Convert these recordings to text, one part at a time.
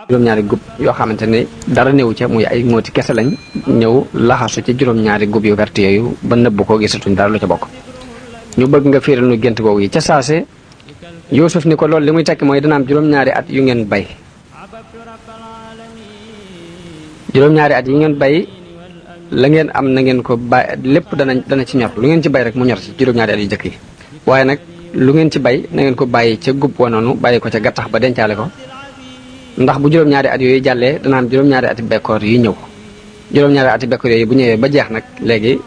juróom-ñaari gub yoo xamante ne dara néew ca muy ay ngóoti kese lañ ñëw laxasu ci juróom-ñaari gub yu vert yooyu ba nëbb ko gisatuñ dara lu ca bokk ñu bëgg nga fiiral nu gént googu yi ca saase Yuusuf ni ko loolu li muy tekki mooy dana am juróom-ñaari at yu ngeen bay juróom-ñaari at yi ngeen bay la ngeen am na ngeen ko bay lépp dana ci ñor lu ngeen ci bay rek mu ñor ci juróom-ñaari at yu jëkk yi waaye nag lu ngeen ci bay na ngeen ko bàyyi ca gub wa noonu bàyyi ko ca gattax ba dencaale ko ndax bu juróom-ñaari at yooyu jàllee dana am juróom-ñaari ati bekkoor yi ñëw juróom-ñaari ati bekkoor yooyu bu ñëwee ba jeex nag léegi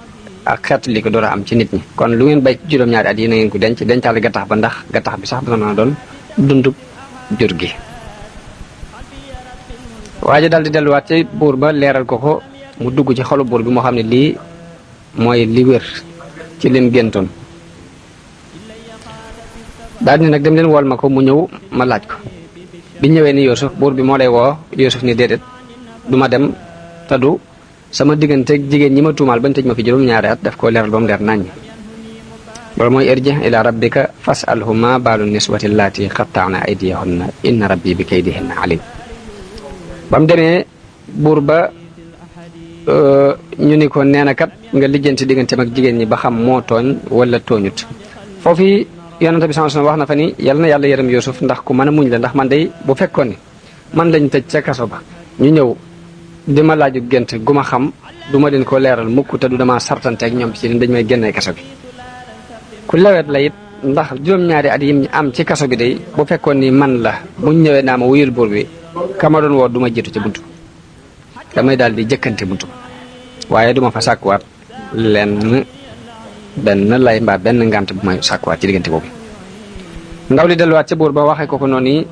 ak xeet li ko door a am ci nit ñi kon lu ngeen bay ci juróom-ñaari at yi na ngeen ko dencaale gattax ba ndax gattax bi sax dana mën a doon dundub jur gi waa ji daal di delluwaat ci buur ba leeral ko mu dugg ci xolu buur bi moo xam ne lii mooy li wér ci lim géntoon daal ni nag dem leen wool ma ko mu ñëw ma laaj ko bi ñëwee ni Yuusuf buur bi moo lay woo Yuusuf ni déedéet du ma dem te du sama diggante jigéen ñi ma tuumaal bañ tëj ma fi juróom-ñaari at daf koo leeral ba mu leer naññ loolu mooy irji ila rabbika fas'alhu ma baalu niswati allaati qatta'na aydiyahunna inna rabbi bi kaydihinna alim ba mu demee buur ba ñu ni ko nee na kat nga lijjanti digganteem ak jigéen ñi ba xam moo tooñ wala tooñut foofu yonente bi sallallahu alayhi wasallam wax na fa ni yal na yàlla yërëm Yuusuf ndax ku mën a muñ la ndax man day bu fekkoon ni man lañ tëj ca kaso ba ñu ñëw di ma laaju gént gu ma xam du ma leen ko leeral mukk te du dama sartante ak ñoom ci dañ may génnee kaso bi ku lewet la it ndax juróom-ñaari at yi am ci kaso bi day bu fekkoon ni man la buñ ñëwee naa ma wuyul buur bi kama doon woo du ma jiitu ci buntu damay daal di jëkkante buntu waaye duma fa sàkkuwaat benn lay mbaa benn ngant bu may sàkkuwaat ci diggante boobu ndaw li delluwaat ca buur ba waxee ko noonu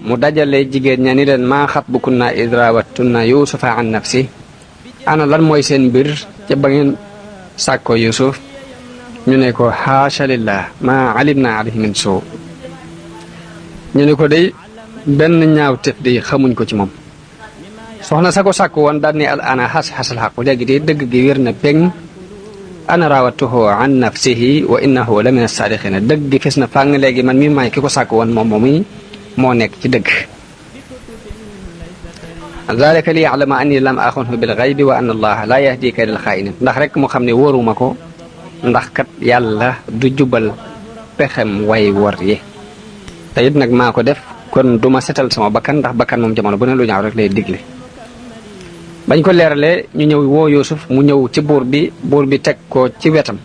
mu dajale jigéen ña ni leen maa xatbukunna id raawattunna yuusufa an nafsi ana lan mooy seen mbir ca ba ngeen sàkkoo Yuusuf ñu ne ko haasha lillah maa alimna alayhi min suu ñu ne ko day benn ñaaw tef day xamuñ ko ci moom soxna sa ko sàkk woon daal ne al ana xasal xaqu léegi de dëgg gi wér na peng ana raawatuhu an nafsihi wa innahu la min as-saadiqina dëgg gi fes na fàng léegi man mi maay ki ko sàkk woon moom moomi moo nekk ci dëgg zalika li ya'lama anni lam axunhu bil ghaybi wa anna allaha la yahdi kaydal xaa'inin ndax rek mu xam ne wóoruma ko ndax kat yàlla du jubal pexem way wor yi te it nag maa ko def kon duma setal sama bakkan ndax bakkan moom jamono bu ne lu ñaaw rek lay digle bañ ko leeralee ñu ñëw woo Yuusuf mu ñëw ci buur bi teg ko ci wetam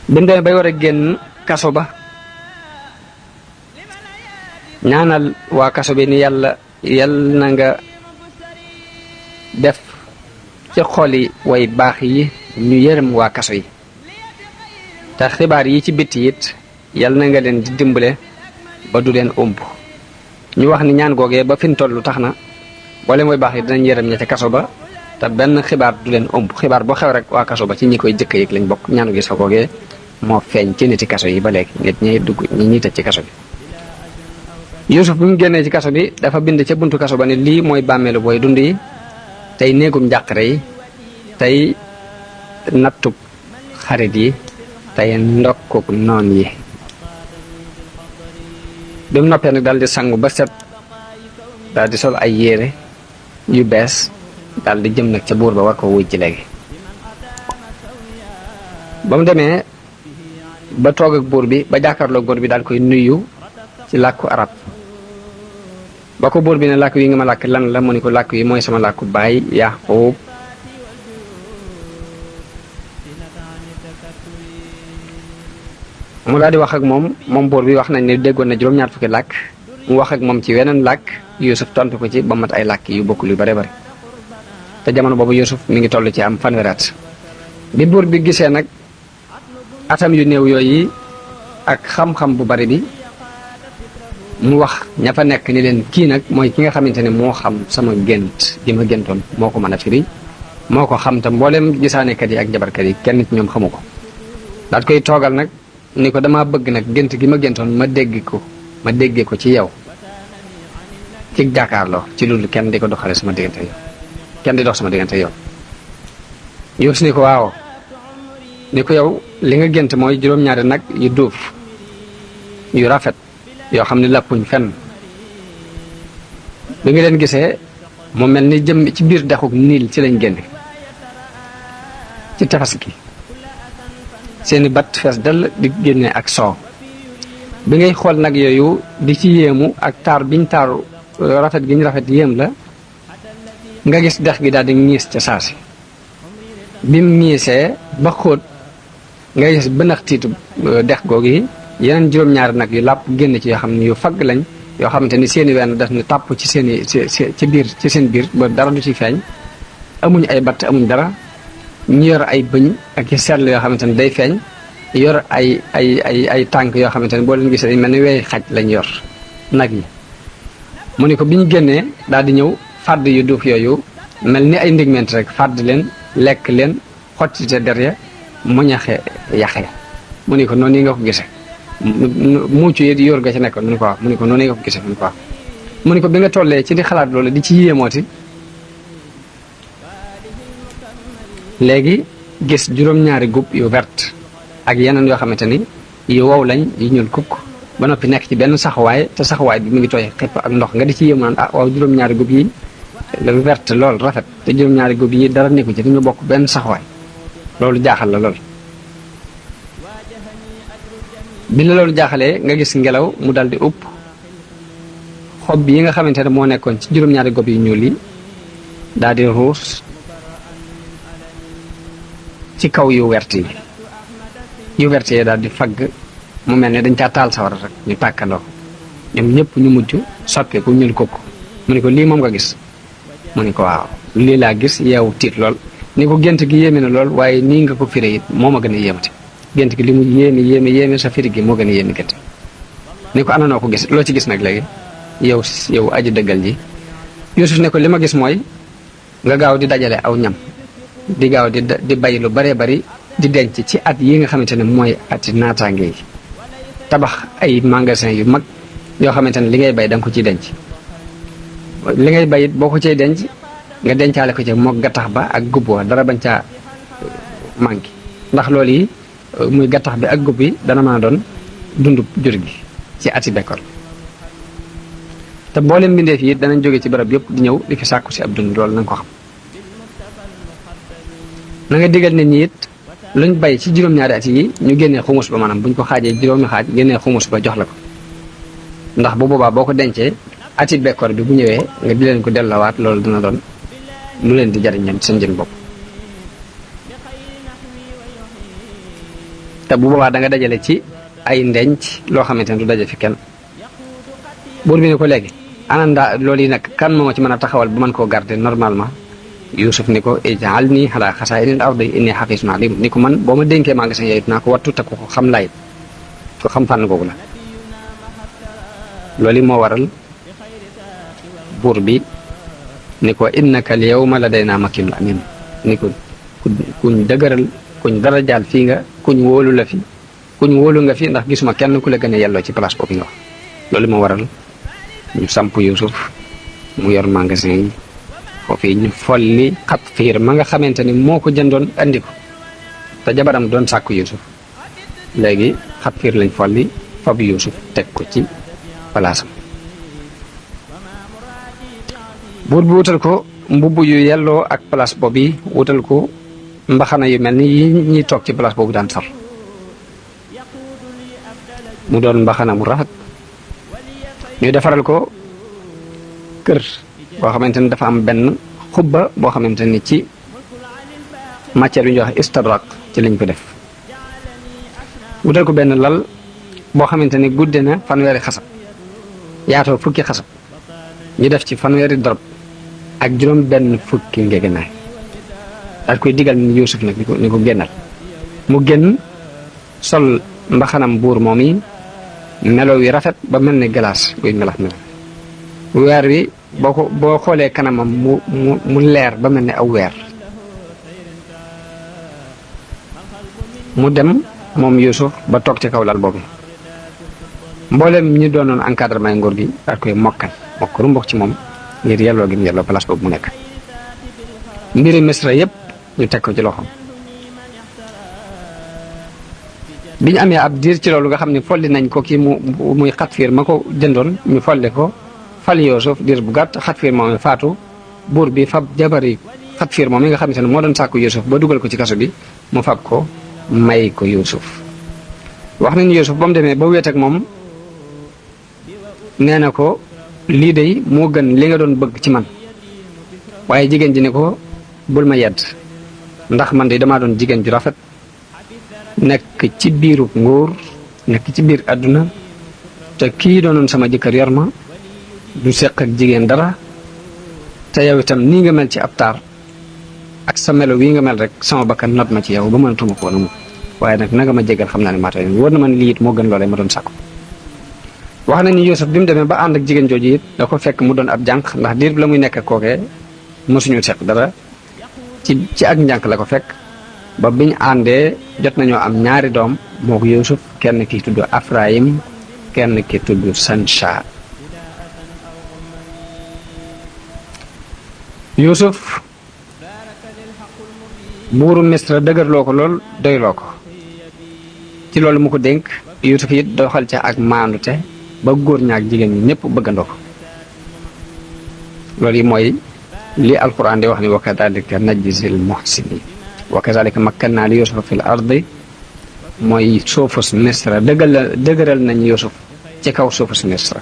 bi mu demee bay war a génn kaso ba ñaanal waa kaso bi ni yàlla na nga def ci xoli way baax yi ñu yërëm waa kaso yi te xibaar yi ci bitti it yàlla na nga leen di dimbale ba du leen ëmb ñu wax ni ñaan googee ba fi mu toll tax na boole mooy baax yi dinañ yërëm ña ca kaso ba te benn xibaar du leen ëmb xibaar boo xew rek waa kaso ba ci ñi koy jëkk yëg lañ bokk ñaanu gis fa googee moo feeñ ci niti kaso yi ba léegi nit ñi dugg ñi tëj ci kaso bi Yuusuf bi mu génnee ci kaso bi dafa bind ca buntu kaso ba ne lii mooy bàmmeelu booy dund yi tey néegum njàqare yi tey nattub xarit yi tey ndokkuk noon yi bi mu noppee nag daal di sangu ba set daal di sol ay yére yu bees daal di jëm nag ca buur ba war ko wuy ci léegi ba mu demee ba toog ak buur bi ba jàkkaarloo buur bi daal koy nuyu ci làkku arab ba ko buur bi ne làkk yi nga ma làkk lan la mu ni ko làkk yi mooy sama làkku baay Yaaqub mu daal di wax ak moom buur bi wax nañ ne déggoon na juróom-ñaar fukki làkk mu wax ak moom ci weneen làkk Yuusuf tontu ko ci ba mat ay làkk yu bokkul yu bare bare te jamono boobu Yuusuf mi ngi toll ci am fanweeri at bi buur bi gisee nag atam yu néew yooyu ak xam-xam bu bari bi mu wax ña fa nekk ni leen kii nag mooy ki nga xamante ne moo xam sama gént gi ma géntoon moo ko mën a firi moo ko xam te mboolem gisaanekat yi ak jabarkat yi kenn ci ñoom xamu ko daat koy toogal nag ni ko dama bëgg nag gént gi ma géntoon ma déggee ko ci yow ci jàkkaarloo ci loolu kenn di ko doxale sama diggante yow kenn di dox sama diggante yow Yuusuf ni ko waaw ni ko yow li nga gént mooy juróom-ñaari nag yu duuf yu rafet yoo xam ne làppuñ fenn bi nga leen gisee mu mel ni jëm ci biir dexuk niil ci lañ génne ci tefas gi seeni bat fees dal di génne ak soow bi ngay xool nag yooyu di ci yéemu ak taar biñ taaru rafet gi ñu rafet yéem la nga gis dex gi daal di ñiis ca saasi bim ñiisee ba xóot nga gis bënax tiitu dex googu yi yeneen juróom-ñaari nag yu làpp génn ci yoo xam ne yu fagg lañ yoo xamante ni seeni wenn daf ne tàpp ci seeni ci biir ci seen biir ba dara du ci feeñ amuñ ay batt amuñ dara ñu yor ay bëñ ak i seetlu yoo xamante ni day feeñ yor ay tànk yoo xamante ni boo leen gisee dañ mel ni weey xaj lañ yor nag yi mu ne ko bi ñu génnee daal di ñëw fàdd yu duuf yooyu mel ni ay ndigment rek fàdd leen lekk leen xottite der ya mu ñaxe yaxee mu ne ko noonu yi nga ko gisee muucu yi yor nga ci nekkoon mu ne ko waaw mu ne ko noonu yi nga ko gisee mu ne ko waaw mu ne ko bi nga tollee ci di xalaat loolu di ci yéemooti léegi gis juróom-ñaari gub yu vert ak yeneen yoo xamante ni yu wow lañ yu ñuul kukk ba noppi nekk ci benn saxawaay te saxawaay bi mu ngi tooy xepp ak ndox nga di ci yéemu naan ah waaw juróom-ñaari gub yi lu vert lool rafet te juróom-ñaari gub yi dara nekku ci dañu bokk benn saxawaay loolu jaaxal la lool bi la loolu jaaxalee nga gis ngelaw mu dal di upp xob yi nga xamante ne moo nekkoon ci juróom-ñaari gob yu ñuul yi daal di ruus ci kaw yu wert yi daal di fagg mu mel ne dañ caa taal sawara rek ñu tàkkandoo ñoom ñëpp ñu mujj soppeeku ñuul kooku mu ne ko lii moom nga gis mu ne ko waaw lii laa gis yeewu tiit lool ni ko gént gi yéeme na lool waaye nii nga ko firé it moo ma gën a yéemati gént gi li mu yéeme sa firi gi moo gën a yéeme gént ni ko ana noo ko gis loo ci gis nag léegi yow aji dëggal ji Yuusuf ne ko li ma gis mooy nga gaaw di dajale aw ñam di gaaw di bay lu baree bari di denc ci at yi nga xamante ne mooy ati naataange yi tabax ay magasin yu mag yoo xamante ne li ngay bay da nga ko ciy denc li ngay bay it boo ko ciy denc nga dencaale ko ci moog gattax ba ak gub wa dara bañ caa manqué ndax loolu yi muy gattax bi ak gub bi dana mën a doon dundub jur gi ci ati bekkoor te mboolem mbindeef yi danañ jóge ci barab yëpp di ñëw di fi sàkku si ab dund loolu na nga ko xam na nga digal nit ñi it luñ bay ci juróom-ñaari at yi ñu génnee xumus ba maanaam buñ ko xaajee juróomi xaaj génnee xumus ba jox la ko ndax bu boobaa boo ko dencee ati bekkoor bi bu ñëwee nga di leen ko delloowaat loolu dina doon lu leen di jariñ ñoom seen jën bopp te bu boobaa da nga dajale ci ay ndenc loo xamante ne du daje fi kenn buur bi ne ko léegi ananda loolu yi nag kan moo ma ci mën a taxawal bu mën koo garder normalement Yuusuf ni ko ij'alnii alaa xazaa'inil ardi innii hafiizun aliim ni ko man boo ma dénkee magasin yooyu dinaa ko wattu te ko xam laay ko xam fànn googu la loolu moo waral buur bi ni ko innaka al yawma ladaynaa makiinun amiin ni ko kuñ dëgëral kuñ dara jaal fii nga kuñ wóolu la fi kuñ wóolu nga fi ndax gisuma kenn ku la gën a yelloo ci place boobu nga wax loolu moo waral ñu samp Yuusuf mu yor magasin yi foofu ñu folli Xatfiir ma nga xamante ni moo ko jëndoon andi ko te jabaram doon sàkku Yuusuf léegi Xatfiir lañ folli fab Yuusuf teg ko ci palaasam buur bi wutal ko mbubb yu yelloo ak place boobu wutal ko mbaxana yu mel ni yi ñuy toog ci place boobu daan sol mu doon mbaxana mu rafet ñu defaral ko kër boo xamante ni dafa am benn xubba boo xamante ni ci matière yu ñuy wax istadrak ci lañ ko def wutal ko benn lal boo xamante ni gudde na fanweeri xasab yaatoo fukki xasab ñu def ci fanweeri dorob ak juróom benn fukki ngegenaay daal koy digal ni Yuusuf nag ni ko génnal mu génn sol mbaxanam buur moom yi melo wi rafet ba mel ni glace buy melax weer wi boo xoolee kanamam mu leer ba mel ni aw weer mu dem moom Yuusuf ba toog ci kaw lal boobu mboolem ñi doonoon encadrement nguur gi daal koy mokkal mbokk ci moom ngir yelloo gi mu yelloo place boobu mu nekk mbiri Misra yépp ñu teg ko ci loxoom bi ñu amee ab diir ci loolu nga xam ne folli nañ ko kii muy Xatfiir ma ko jëndoon ñu folli ko fal Yuusuf diir bu gàtt Xatfiir moom faatu buur bi fab jabari Xatfiir moom mi nga xam ne moo doon sàkku Yuusuf ba dugal ko ci kaso bi mu fab ko may ko Yuusuf wax nañu Yuusuf ba mu demee ba wéet ak moom nee na ko lii de moo gën li nga doon bëgg ci man waaye jigéen ji ne ko bul ma yedd ndax man de damaa doon jigéen ju rafet nekk ci biiru nguur nekk ci biir àdduna te kii doonoon sama jëkkër yor ma du seq ak jigéen dara te yow itam nii nga mel ci ab taar ak sa melo wii nga mel rek sama bakkan not ma ci yow ba mënatuma ko woon waaye nag nanga ma jégal xam naa ne maa tey war na man lii it moo gën loolee ma doon sàkku wax na ni Yuusuf bi mu demee ba ànd ak jigéen jooju it da ko fekk mu doon ab jànq ndax diir bi la muy nekk ak kookee mosuñu seq dara ci ak njànq la ko fekk ba biñ àndee jot nañoo am ñaari doom moo ko Yuusuf kenn ki tudd Afrayim kenn ki tudd Sansha Yuusuf buuru Misra dëgërloo ko lool doyloo ko ci loolu mu ko dénk Yuusuf it doxal ca ak maandute ba góor ñaak jigéen ñi ñëpp bëggandoo ko loolu yi mooy li alquran di wax ni wa kadalika najzil muhsinin wa kadalika makkanna li Yuusufa fil ardi mooy suufus Misra dëgëral nañ Yuusuf ci kaw suufus Misra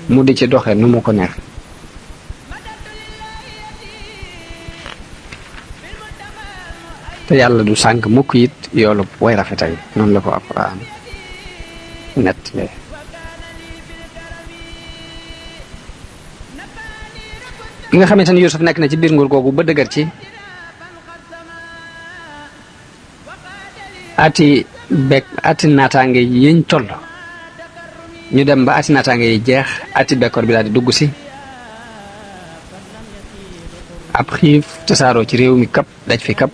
mu di ci doxee nu mu ko neex te yàlla du sànk mukk it yoolu way rafetay noonu la ko alquran nett ki nga xamante ni Yuusuf nekk na ci biir nguur googu ba dëgër ci ati naataange yiñ toll ñu dem ba ati naataange yi jeex ati bekkoor bi daal di dugg si ab xiif tasaaroo ci réew mi kap daj fi kap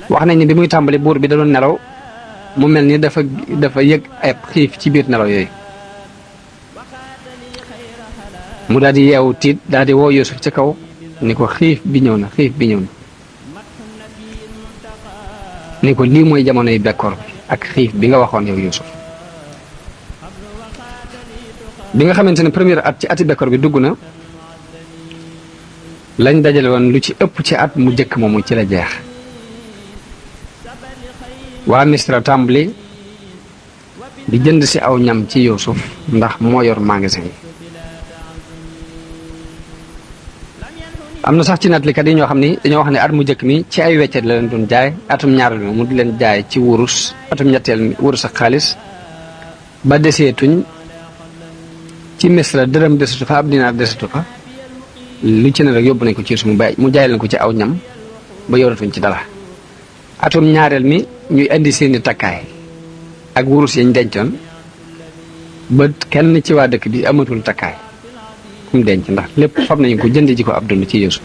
wax nañ ni bi muy tàmbali buur bi da doon nelaw mu mel ni dafa yëg ay xiif ci biir nelaw yooyu mu daal di yeewu tiit daal di woo Yuusuf ci kaw ni ko xiif bi ñëw na ni ko lii mooy jamonoy bekkoor bi ak xiif bi nga waxoon yow Yuusuf bi nga xamante ne première at ci ati bekkoor bi dugg na lañ dajale woon lu ci ëpp ci at mu jëkk moomu ci la jeex waa Misra tàmbali di jënd si aw ñam ci Yuusuf ndax moo yor magasin yi am na sax ci nattalikat yi ñoo xam ni dañoo wax ne at mu njëkk mi ci ay weccet la leen doon jaay atum ñaareel mi mu di leen jaay ci wurus atum ñetteel mi wurus ak xaalis ba deseetuñ ci Misra dërëm desatu fa ab dinaar desatu fa lu ci ne rek yóbbu nañ ko ci mu jaay leen ko ci aw ñam ba yoratuñ ci dara atum ñaareel mi ñuy indi seeni takkaay ak wurus yañ dencoon ba kenn ci waa dëkk bi amatul takkaay kum denc ndax lépp fam nañu ko jënd ji ko ab dund ci Yuusuf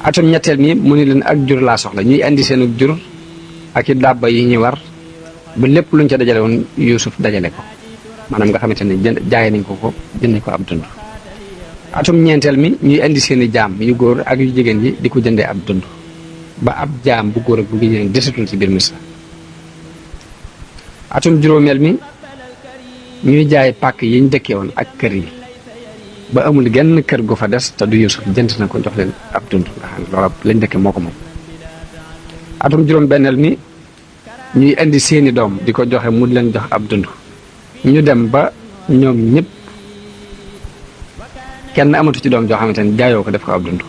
atum ñetteel mi mu ni leen ak jur laa soxla ñuy indi seenu jur ak i dàbba yi ñuy war ba lépp luñ ca dajale woon Yuusuf dajale ko maanaam nga xamante ne jaay nañ ko jënd ko ab dund atum ñeenteel mi ñuy indi seeni jaam yu góor ak yu jigéen yi di ko jëndee ab dund ba ab jaam bu góor ak bu jigéen desatul ci biir Misra atum juróomeel mi ñuy jaay pàkk yiñ dëkkee woon ak kër yi ba amul genn kër gu fa des te du Yuusuf jënd na ko jox leen ab dund nga xam ne loola lañ dëkkee moo ko moom atum juróom benneel mi ñuy indi seeni doom di ko joxe mu leen jox ab dund ñu dem ba ñoom ñëpp kenn amatu ci doom joo xamante ne jaayoo ko def ko ab dund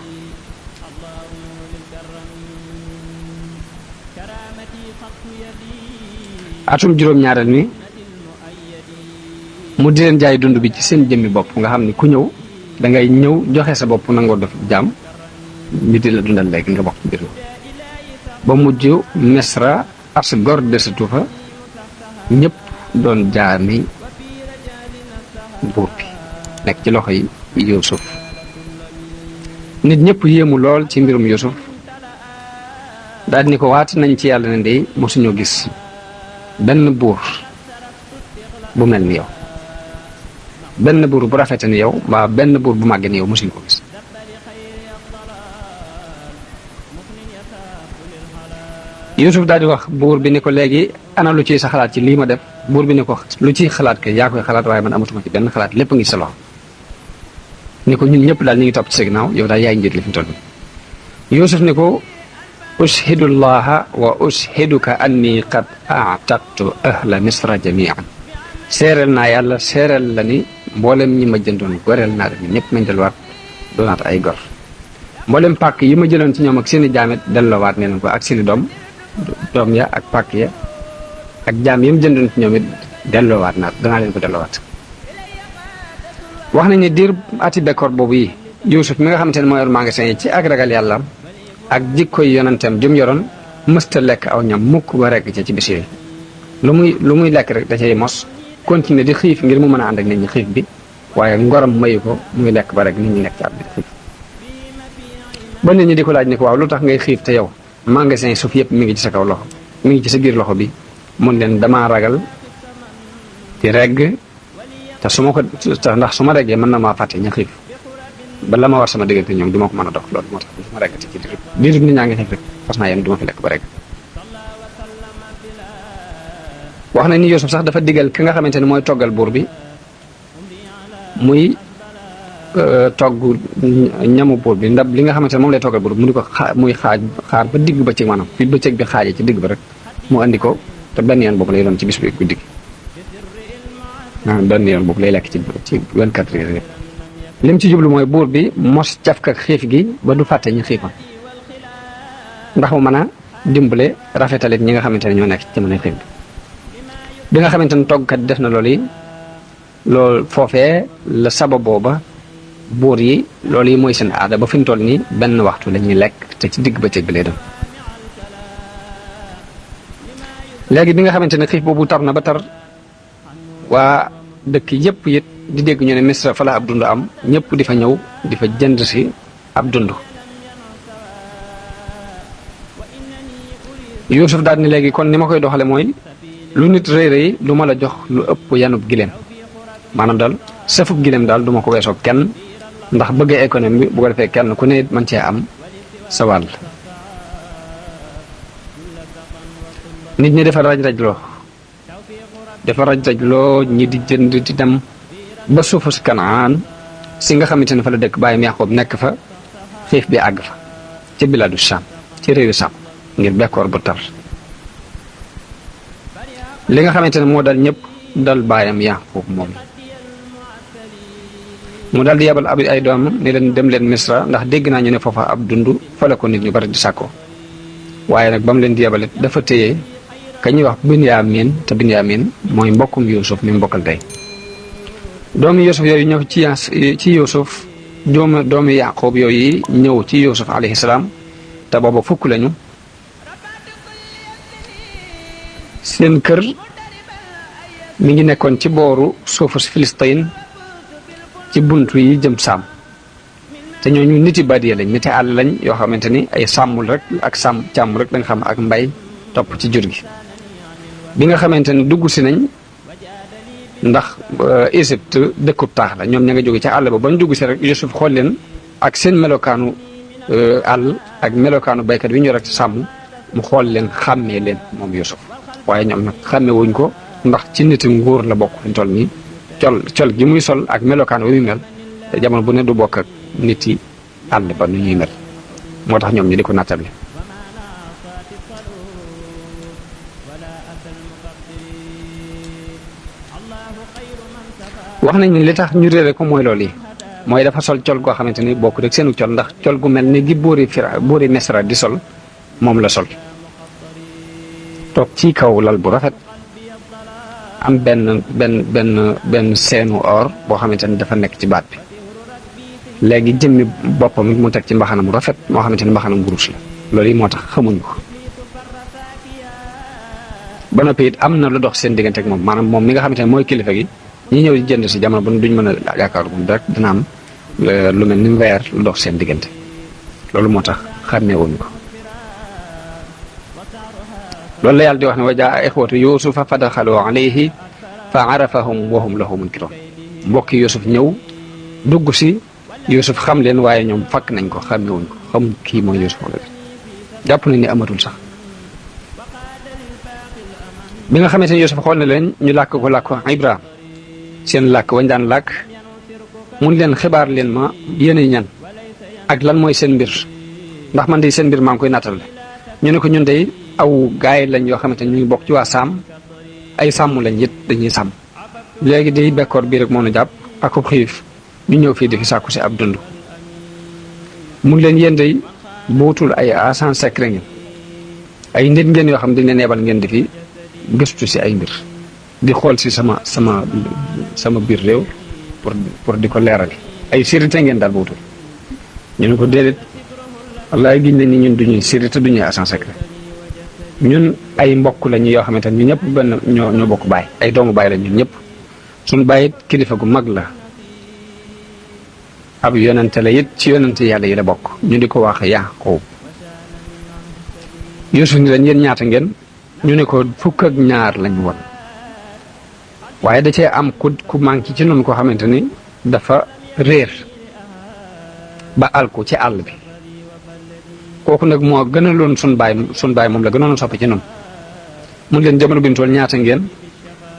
atum juróom-ñaareel mi mu di leen jaay dund bi ci seen jëmmi bopp nga xam ni ku ñëw da ngay ñëw joxe sa bopp nangoo def jaam ñu di la dundal léegi nga bokk ci biir ba mujj Misra as gor desatu fa ñëpp doon jaami buur bi nekk ci loxo yi Yuusuf nit ñëpp yéemu lool ci mbirum Yuusuf daal ni ko waat nañ ci yàlla ne ndey mosuñoo gis benn buur bu mel ni yow benn buur bu rafete ni yow mbaa benn buur bu màgge ni yow mosuñ ko gis Yuusuf daal di wax buur bi ni ko léegi ana lu ciy sa xalaat ci lii ma def buur bi ni ko lu ciy xalaat ke yaa koy xalaat waaye man amatuma ci benn xalaat lépp ngi sa loxo ni ko ñun ñëpp daal ñu ngi topp ci sa ginnaaw yow daal yaay njiit li fi mu toll Yuusuf ni ko ushidu llaha wa ushiduka anni qad a'taqtu ahla misra jamian seereel naa yàlla seereel la ni mboolem ñi ma jëndoon goreel naa leen ñëpp mañ delluwaat doonaat ay gor mboolem pàkk yi ma jëloon ci ñoom ak seeni jaamet delloowaat ne leen ko ak seeni doom ya ak pàkk ya ak jaam yi mu jëndoon ci ñoom it delloowaat naa danaa leen ko delloowaat wax nañ ne diir ati bekkoor boobu yi Yuusuf mi nga xamante ne moo yor magasin yi ci ak ragal yàlla ak jikkoy yonentam jëm yoroon mësta lekk aw ñam mukk ba rekk ci bis yooyu lu muy lekk rek da cay mos continuer di xiif ngir mu mën a ànd ak nit ñi xiif bi waaye ngoram mayu ko muy lekk ba rek nit ñi nekk ci àdd xiif ba nit ñi di ko laaj ni ko waaw lu tax ngay xiif te yow magasin yi suuf yëpp mi ngi ci sa kaw loxo mi ngi ci sa biir loxo bi mun leen damaa ragal di regg te su ma ko ndax su ma reggee mën na maa fàtte ña xiif ba la ma war sama diggante ñoom du ma ko mën a dox loolu moo tax du ma reggati ci diirub nit ñaa ngi xiif rek fas naa yéen du ma fi lekk ba regg wax na ni Yuusuf sax dafa digal ki nga xamante ne mooy toggal buur bi muy togg ñamu buur bi ndab li nga xamante ne moom lay toggal buur bi mu di ko muy xaar ba digg bëccëg maanaam fi bëccëg bi xaajee ci digg ba rek mu andi ko te benn yoon boobu lay doon ci bis bi guddi gi benn yoon boobu lay lekk ci 24 heures yëpp lim ci jublu mooy buur bi mos cafka xiif gi ba du fàtte ñu xiifoon ndax mu mën a dimbale rafetalit ñi nga xamante ne ñoo nekk ci jamono xiif bi nga xamante ne toggkat def na loolu yi loolu foofee la sabab booba buur yi loolu yi mooy seen aada ba fi mu toll nii benn waxtu la ñuy lekk te ci digg bëccëg bi lay doon léegi bi nga xamante ne xiif boobu tar na ba tar waa dëkk yëpp it di dégg ñu ne Misra fa la ab dund am ñëpp di fa ñëw di fa jënd si ab dund Yuusuf daal ni léegi kon ni ma koy doxale mooy lu nit rëy rëy du ma la jox lu ëpp yanub gileem maanaam daal safub gileem daal du ma ko weesoo kenn ndax bëggee économie bi bu ko defee kenn ku ne man cee am sa wàll nit ñi dafa raj-rajloo ñi di jënd di dem ba suufu si Kanaan si nga xamante ne fa la dëkk bàyyam Yaqoob nekk fa xiif bi àgg fa ci biladu Saam ci réewu Saam ngir bekkoor bu tar li nga xamante ne moo dal ñëpp dal bàyyam Yaqoob moom mu daal di yebal ay doomam ni leen dem leen Misra ndax dégg naa ñu ne foofa ab dund fa la ko nit ñu bari di sàkkoo waaye nag ba mu leen di yebalit dafa téye ka ñuy wax Binyaamin te Binyaamin mooy mbokkum Yuusuf mi mbokkal tey doomi Yuusuf yooyu ñëw ci Yuusuf doomi Yaqoob yooyu ñëw ci Yuusuf alayhi salaam te booba fukk lañu seen kër mi ngi nekkoon ci booru suufu si Filistin ci buntu yi jëm Saam te ñooñu niti badiya lañ niti àll lañ yoo xamante ni ay sàmmul rek ak càmm rek dañ xam ak mbay topp ci jur gi bi nga xamante ni dugg si nañ ndax Égypte dëkkub taax la ñoom ña nga jóge ca àll ba bañ dugg si rek Yuusuf xool leen ak seen melokaanu àll ak melokaanu baykat bi ñu rek ci sàmm mu xool leen xàmmee leen moom Yuusuf waaye ñoom nag xàmme wuñ ko ndax ci niti nguur la bokk fi ñu toll nii col gi muy sol ak melokaan wi muy mel te jamono bu ne du bokk ak nit yi àll ba nu ñuy mel moo tax ñoom ñu di ko nattable wax nañ ni li tax ñu réere ko mooy loolu yi mooy dafa sol col goo xamante ni bokk rek seenu col ndax col gu mel ni gi buuri Misra di sol moom la sol toog ci kaw lal bu rafet am benn seenu or boo xamante ni dafa nekk ci baat bi léegi jëmmi boppam mu teg ci mbaxana mu rafet moo xamante ni mbaxana ngurus la loolu yi moo tax xamuñ ko ba noppi it am na lu dox seen diggante ak moom maanaam moom mi nga xamante ne mooy kilifa gi ñi ñëw di jënd si jamono bu duñ mën a yaakaar moom rek dina am lu mel ni weer lu dox seen diggante loolu moo tax xàmmee wuñ ko loolu la yàlla di wax ne wa jaa ixwatu yuusufa fa daxalu alayhi fa arafahum wa hum lahu munkiroon mbokki Yuusuf ñëw dugg si Yuusuf xam leen waaye ñoom fakk nañ ko xàmmee wuñ ko xamuñ kii mooy Yuusuf wala jàpp nañ ni amatul sax bi nga xamante ne Yuusuf xool na leen ñu làkk ko làkk Ibra seen làkk wañ daan làkk mun leen xibaar leen ma yéen ñan ak lan mooy seen mbir ndax man de seen mbir maa ngi koy nattal ñu ne ko ñun de aw gaay lañ yoo xamante ne ñu ngi bokk ci waa Saam ay sàmm lañ it dañuy sàmm léegi day bekkoor bii rek moo nu jàpp ak xiif ñu ñëw fii di fi sàkku si ab dund mun leen yéen day bootul ay agent secret ngeen ay nit ngeen yoo xam dañ leen yebal ngeen di fi gëstu si ay mbir di xool si sama biir réew pour di ko leeral ay sécurité ngeen daal bootul ñu ne ko déedéet wallaay giñ nañ ni ñun duñuy sécurité duñuy agent secret ñun ay mbokk lañu yoo xamante ne ñu ñëpp benn ñoo bokk baay ay doomu baay la ñun ñëpp suñu baay kilifa gu mag la ab yonente la it ci yonente yàlla yi la bokk ñu di ko wax Yaaqub Yuusuf ni leen yéen ñaata ngeen ñu ne ko fukk ak ñaar lañ woon waaye da cee am ku manqué ci noonu koo xamante ni dafa réer ba alku ci àll bi kooku nag moo gënaloon sun baay moom la gënoon soppi ci noonu mun leen jamono bi ñu toll ñaata ngeen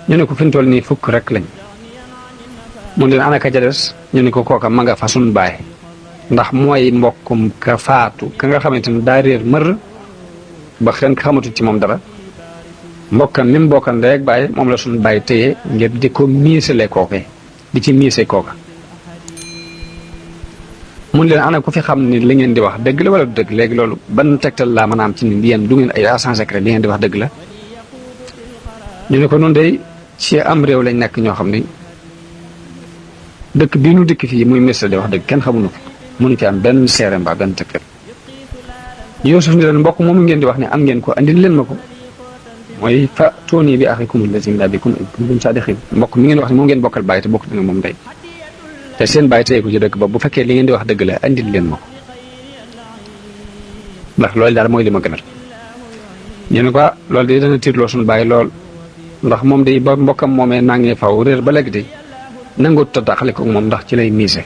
ñu ne ko fi ñu toll nii fukk rek lañ mun leen ana ka ca des ñu ne ko kooka ma nga fa sun baay ndax mooy mbokkum ka faatu ka nga xamante ni daa réer mër ba xen xamatu ci moom dara mbokkam mi mu bokkal ndey ak baay moom la sun baay téye ngir di ko miisale kooke di ci miise kooka mun leen ana ku fi xam ni li ngeen di wax dëgg la wala du dëgg léegi loolu ban tegtal laa mën a am ci ni yéen du ngeen ay agent secret li ngeen di wax dëgg la ñu ne ko noonu day ci am réew lañ nekk ñoo xam ni dëkk bii nu dëkk fii muy Misra di wax dëgg kenn xamuñu ko mënu ci am benn seere mbaa benn tegtal Yuusuf ni leen mbokk moomu ngeen di wax ne am ngeen ko andil leen ma ko mooy fa tooni bi axikum allazi min abikum in kuntum saadiqin mbokk mi ngeen wax ne moom ngeen bokkal bàyyi te bokk dina moom day te seen bàyyi tey ko ci dëkk ba bu fekkee li ngeen di wax dëgg la andil leen ma ko ndax loolu daal mooy li ma gënal ñu ne ko loolu de dana tiitloo suñu bàyyi lool ndax moom day ba mbokkam moomee nangee faw réer ba léegi de nangut ta taxale ko moom ndax ci lay miise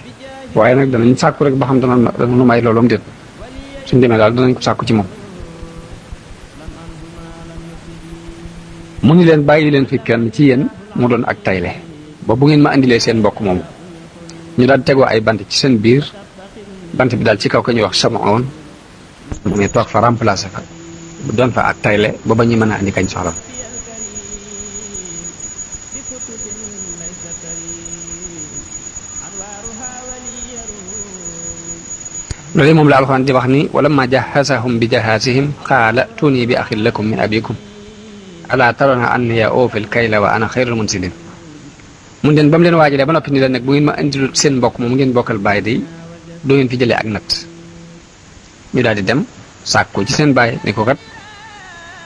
waaye nag danañ sàkku rek ba xam dana nu may loolum déet suñ demee daal danañ ko sàkku ci moom mu ni leen bàyyi leen fi kenn ci yéen mu doon ak tayle ba bu ngeen ma indilee seen mbokk moomu ñu daal tegoo ay bant ci seen biir bant bi daal ci kaw ko ñuy wax Samoon mu ngi toog fa remplacé fa bu doon fa ak tayle ba ba ñu mën a andi kañ soxla loolu moom la alxuraan di wax ni wala ma jahazahum bi jahazihim qaala tuuni bi axin lakum min abikum ala tarawna anni awfil kayla wa ana xayrul munsilin mun leen ba mu leen waajalee ba noppi ni leen nag bu ngeen ma indil seen mbokk moom ngeen bokkal bàyyi day doo ngeen fi jëlee ak natt ñu daal di dem sàkku ci seen bàyyi ni ko kat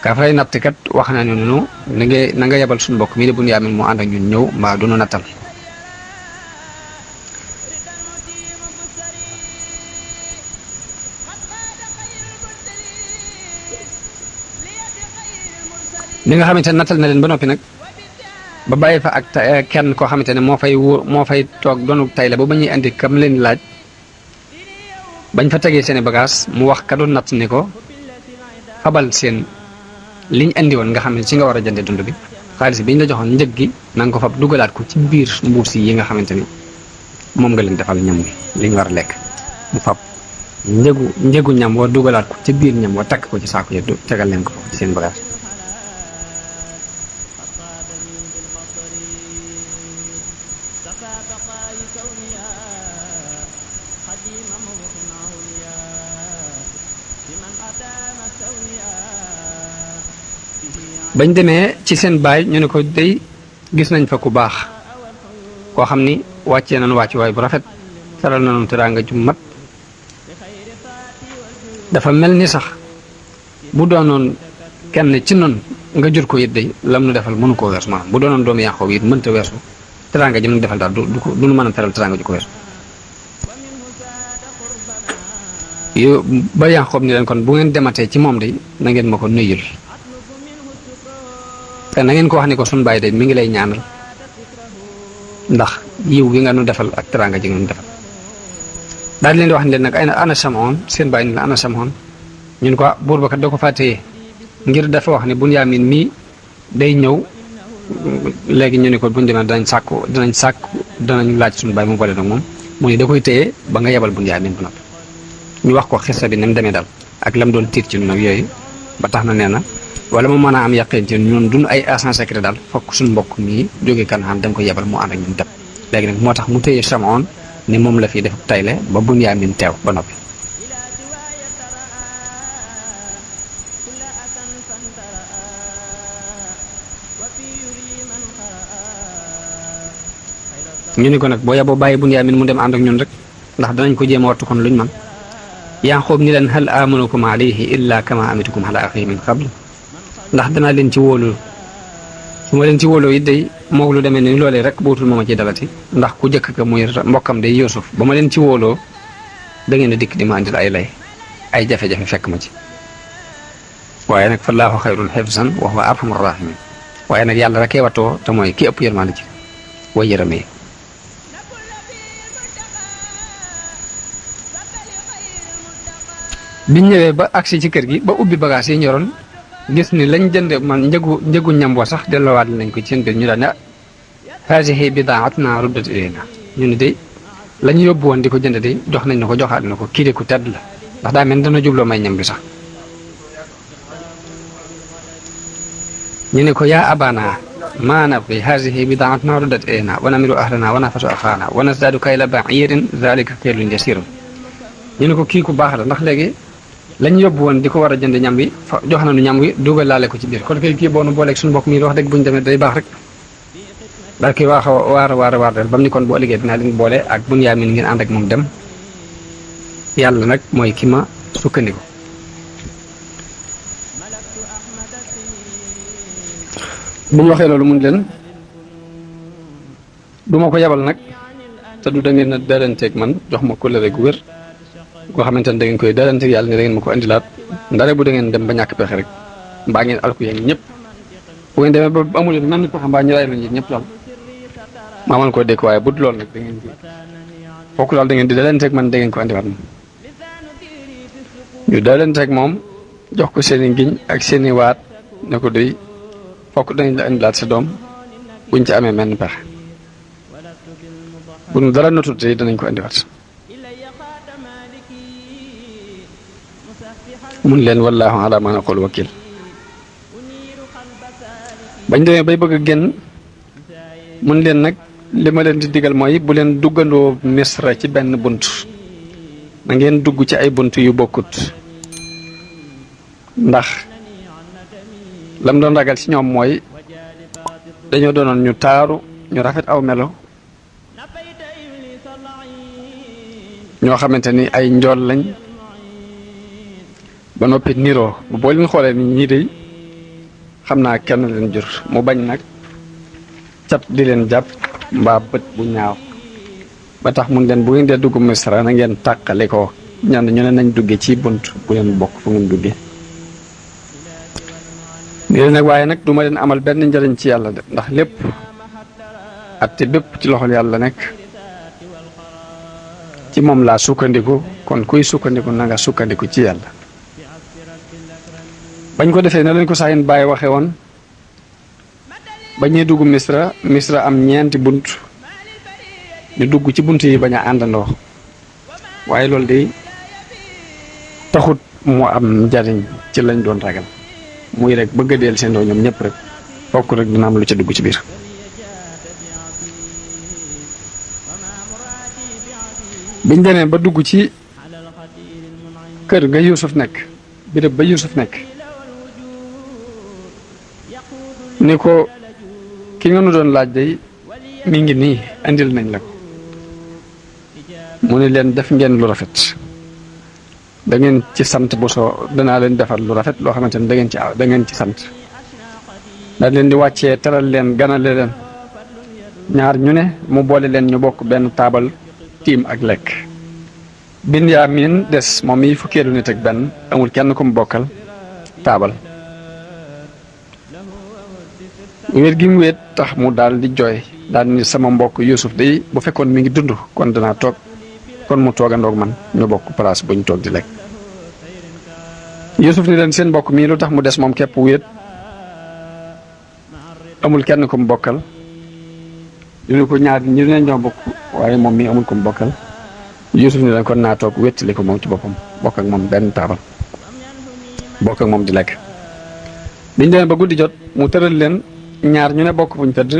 ka fay natt kat wax na ne noonu na nga yebal suñu mbokk mii de bu ñu yaamin mu ànd ak ñun ñëw mbaa du nu nattal li nga xamante ne nattal na leen ba noppi nag ba bàyyi fa ak kenn koo xamante ne moo fay toog doonu tay la ba ba ñuy andi kam leen laaj bañ fa tegee seeni bagage mu wax ka doon natt ni ko fabal seen liñ andi woon nga xam ne ci nga war a jënde dund bi xaalis bi ñu la joxoon njëg gi na nga ko fab dugalaat ko ci biir mbuus yi nga xamante ni moom nga leen defal ñam wi li ñu war a lekk mu fab njëgu ñam wa dugalaat ko ci biir ñam wa takk ko ci saako yi tegal leen ko foofu ci seen bagage bañ demee ci seen baay ñu ne ko day gis nañ fa ku baax koo xam ni wàccee nañu wàcc waay bu rafet teral nañu teraanga ju mat dafa mel ni sax bu doonoon kenn ci noonu nga jur ko it day lam nu defal mënu koo weesu maanaam bu doonoon doomu Yaaqoob it mënta weesu teraanga ji mu defal daal du nu mën a teral teraanga ju ko weesu yow ba Yaaqoob ni leen kon bu ngeen dematee ci moom day na ngeen ma ko nuyul te na ngeen ko wax ni ko suñu bàyyi de mi ngi lay ñaanal ndax yiw gi nga nu defal ak teraanga ji nga nu defal daal di leen di wax ni leen nag ay ana Samoon seen bàyyi ni la ana Samoon ñun ko buur ba kat da ko fàttee ngir dafa wax ne Bunyaamin mii day ñëw léegi ñu ne ko buñ demee danañ laaj suñu baay mu boole nag moom mu ne da koy téye ba nga yebal Bunyaamin bu noppi ñu wax ko xissa bi ni mu demee daal ak lam doon tiit ci ñun ak yooyu ba tax na nee na wala mu mën a am yaqeen ci ñun duñ ay agent secret daal fokk suñu mbokk mii jóge Kanaan da nga ko yebal mu ànd ak ñun dem léegi nag moo tax mu téye Chamoun ni moom la fi def tayle ba Bunyaamin teew ba noppi ñu ni ko nag boo yeboo bàyyi Bunyaamin mu dem ànd ak ñun rek ndax danañ ko jéem a wattu kon luñ man Yaaqub ni leen hal amanukum alayhi illa kama amitukum ala axihi min qabl ndax danaa leen ci wóolu su ma leen ci wóoloo it day moog lu demee ni loolee rek bootul mooma ci dalati ndax ku jëkk ka muy mbokkam day Yuusuf ba ma leen ci wóoloo da ngeen a dikk di ma andil ay lay ay jafe-jafe fekk ma ci waaye nag fallaahu xayrun xifsan wa huwa arhamur rahimin waaye nag yàlla rekee wattoo te mooy ki ëpp yërmande ci way yërëmee biñ ñëwee ba agsi ci kër gi ba ubbi bagage yi ñoroon gis ni lañ jënd man njëgu ñam wa sax delloowaat nañ ko ci seen biir ñu daan ne haasihi bidaatuna ruddat ilayna ñu ne de lañ yóbbu woon di ko jënd de jox nañ na ko joxaat na ko kii de ku tedd la ndax daa mel dana jubloo may ñam bi sax ñu ne ko yaa abana maa nabgi haasihi bidaatuna ruddat ilayna wa namiru ahlana wa nafasu axaana wa nasdaadu kayla ba'irin zalika kaylun yasirun ñu ne ko kii ku baax la ndax léegi lañ yóbbu woon di ko war a jënd ñam wi jox nañu ñam wi dugal laale ko ci biir kon kay kii boo nu booleeg suñu mbokk mi wax dëgg buñ demee day baax rek daal koy waax waar del ba mu ni kon boo liggéey dinaa leen boole ak Bunyaamin ngeen ànd ak moom dem yàlla nag mooy ki ma sukkandiku bu ñu waxee loolu mun leen du ma ko yebal nag te du da ngeen a daranteeg man jox ma kóllëre gu wér koo xamante ne da ngeen koy daranteeg yàlla ne da ngeen ma ko indilaat ndare bu da ngeen dem ba ñàkk pexe rek mbaa ngeen alku yéen ñëpp bu ngeen demee ba amul nan ni pexe mbaa ñu ray lañ ñëpp daal maa mën koo dékk waaye bu dul loolu nag da ngeen di fokk daal da ngeen di daranteeg man da ngeen ko indiwaat moom ñu daranteeg moom jox ko seen i ngiñ ak seen i waat ne ko doy fokk dañ la indilaat sa doom buñ ci amee menn pexe bu nu dara notut tey danañ ko indiwaat mun leen wallaahu ala ma naqul wakil bañ demee bay bëgg a génn mun leen nag li ma leen di digal mooy bu leen duggandoo Misra ci benn bunt na ngeen dugg ci ay bunt yu bokkut ndax lam doon ragal ci ñoom mooy dañoo doonoon ñu taaru ñu rafet aw melo ñoo xamante ni ay njool lañ ba noppi niroo boo leen xoolee ni ñii de xam naa kenn leen jur mu bañ nag cat di leen jàpp mbaa bët bu ñaaw ba tax mun leen bu ngeen dee dugg Misra na ngeen tàqale ko ñan ñu ne nañ dugge ci bunt bu leen bokk fu ngeen dugge ni leen nag waaye nag duma leen amal benn njëriñ ci yàlla de ndax lépp atte bépp ci loxol yàlla nekk ci moom laa sukkandiku kon kuy sukkandiku na nga sukkandiku ci yàlla bañ ko defee ne leen ko saxin bàyyi waxe woon ba ñuy dugg Misra am ñeenti bunt ñu dugg ci bunt yi bañ a àndandoo waaye loolu de taxut mu am njariñ ci lañ doon ragal muy rek bëgg a deel seen doo ñoom ñëpp rek fokk rek dina am lu ca dugg ci biir biñ demee ba dugg ci kër ga Yuusuf nekk béréb ba Yuusuf nekk ni ko ki nga nu doon laaj day mi ngi nii andil nañ la ko mu ne leen def ngeen lu rafet da ngeen ci sant bu soo danaa leen defal lu rafet loo xamante ne da ngeen ci sant dañ leen di wàccee teral leen ganale leen ñaar ñu ne mu boole leen ñu bokk benn taabal tiim ak lekk Binyaamin des moom yi fukkeelu nit ak benn amul kenn ku mu bokkal taabal wéet gi mu wéet tax mu daal di jooy daal ni sama mbokk Yuusuf day bu fekkoon mi ngi dund kon danaa toog kon mu toogandoog man ñu bokk place bu ñu toog di lekk Yuusuf ni leen seen mbokk mii lu tax mu des moom képp wéet amul kenn ku mu bokkal ñu ko ñaar ñi ne ñoo bokk waaye moom mi amul ku mu bokkal Yuusuf ni leen kon naa toog wéttali ko moom ci boppam bokk ak moom benn taabal bokk ak moom di lekk biñ demee ba guddi jot mu tëral leen ñaar ñu ne bokk fuñ tëdd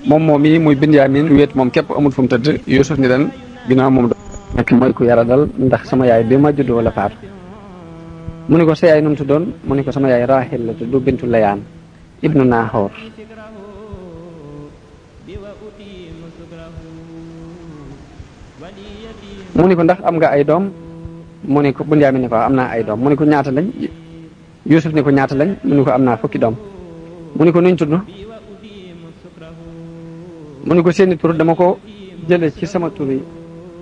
moom yi muy Binyaamin wéet moom képp amul fu mu tëdd Yuusuf ni leen ginnaaw moom nekk mooy ku yara dal ndax sama yaay bi ma judd wala faatu mu ne ko sa yaay nu mu tuddoon mu ne ko sama yaay Raahil la tudd bintu Layaan ibnu Naaxoor mu ne ko ndax am nga ay doom mu ne ko Binyaamin ne ko am naa ay doom mu ne ko ñaata lañ Yuusuf ne ko ñaata lañ mu ne ko am naa fukki doom mu ne ko nuñ tudd mu ne ko seeni tur dama ko jële ci sama turi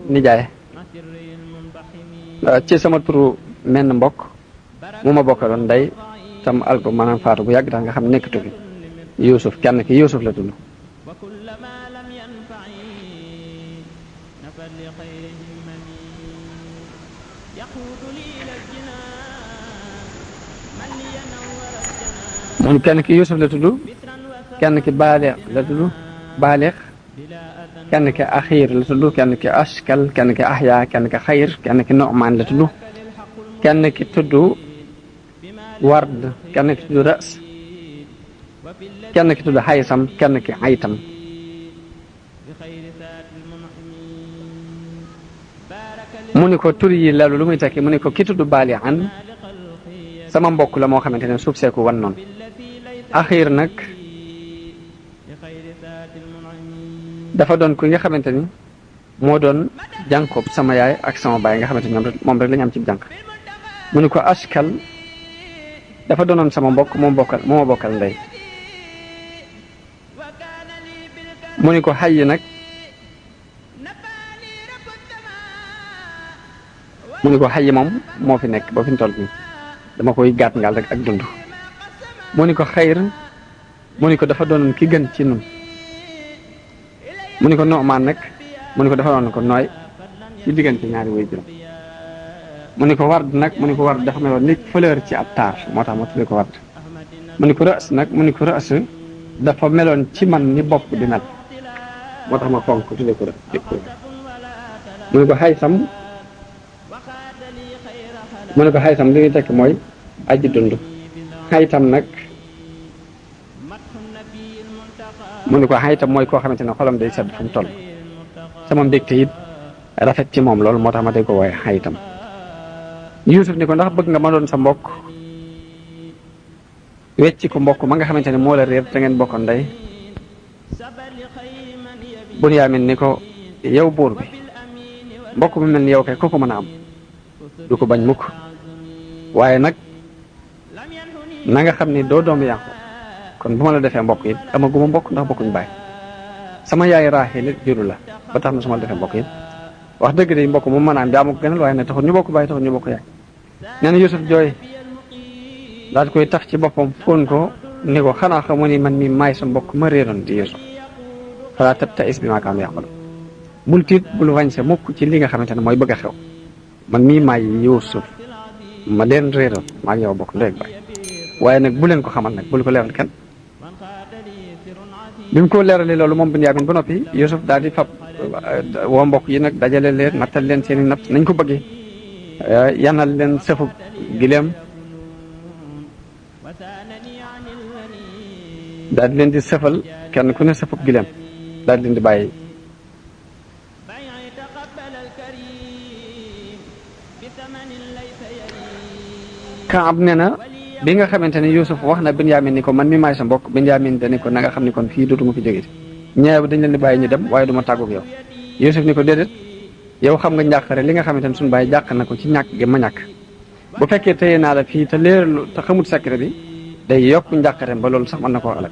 nijaay ci sama turu menn mbokk mu ma bokkaloon ndey tam alko maanaam faatu bu yàgg tax nga xam nekkatu fi Yuusuf kenn ki Yuusuf la tudd moom kenn ki Yuusuf la tudd kenn ki Baaleex la tudd Baaleex kenn ki Axiir la tudd kenn ki Askal kenn ki Ahya kenn ki Xayr kenn ki Nu'maan la tudd kenn ki tudd Ward kenn ki tudd Ras kenn ki tudd Haysam kenn ki Aytam mu ni ko tur yi loolu lu muy tekki mu ni ko ki tudd Baalihan sama mbokk la moo xamante ne suuf seeku wan noonu Axiir nag dafa doon ku nga xamante ni moo doon jànkoob sama yaay ak sama baay nga xamante ni moom rek la ñu am ci jànk mu ni ko Askal dafa doonoon sama mbokk moo ma bokkal ndey mu ni ko Xay nag mu ni ko Xay moom moo fi nekk ba fi mu toll nii dama koy gàtt ngaal rek ak dund mu ni ko Xayr mu ni ko dafa doonoon ki gën ci nun mu ni ko Nu'maan nag mu ni ko dafa doon ko nooy ci diggante ñaari way juróom mu ni ko Ward nag mu ni ko Ward dafa meloon ni fleur ci ab taar moo tax ma tuddee ko Ward mu ni ko Ras nag mu ni ko Ras dafa meloon ci man ni bopp di mel moo tax ma fonk tuddee ko Ras mu ni ko Haysam mu ni ko Haysam li muy tekk mooy aji dund Haytam nag mu ni ko Haytam mooy koo xamante ne xolam day sedd fu mu toll sama mbégte it rafet ci moom loolu moo tax ma day ko wooye Haytam Yuusuf ni ko ndax bëgg nga ma doon sa mbokk wecci ko mbokk ma nga xamante ne moo la réer te ngeen bokkoon ndey Binyaamin ni ko yow buur bi mbokk mu mel ni yow kay ku ko mën a am du ko bañ mukk waaye nag na nga xam ni doo doomu Yaaqub kon bu ma la defee mbokk it amaguma mbokk ndax bokkuñ baay sama yaay Raahil juru la ba tax na su ma la defee mbokk it wax dëgg de mbokk moom mën a am daa ma ko gënal waaye ne taxul ñu bokk baay taxul ñu bokk yaay nee na Yuusuf jooy daal koy tax ci boppam fóon ko ni ko xanaa xamu ni man mi maay sa mbokk ma réeroon di Yuusuf falaa tabta'is bimaa kaanuu ya'maluun bul tiit bul wàññi mukk ci li nga xamante ne mooy bëgg a xew man mii maay Yuusuf ma leen réeroon maa ngi yow bokk ndey ak baay waaye nag bu leen ko xamal nag bul ko leeral kenn bi mu ko leeralee loolu moom Binyaamin ba noppi Yuusuf daal di fab woo mbokk yi nag dajale leen nattal leen seen i natt nañ ko bëggee yanal leen sëfu gileem daal di leen di sëfal kenn ku ne sëfu gileem daal di leen di bàyyi Kaab nee na bi nga xamante ne Yuusuf wax na Binyaamin ni ko man mi maay sa mbokk Binyaamin dani ko na nga xam ni kon fii dootuma fi jógeti ñeew dañ leen di bàyyi ñu dem waaye duma tàggoog yow Yuusuf ni ko déedéet yow xam nga njàqare li nga xamante ne suñu bàyyi jàq na ko ci ñàkk gi ma ñàkk bu fekkee téye naa la fii te leerlu te xamut secret bi day yokk njàqareem ba loolu sax mën na koo alal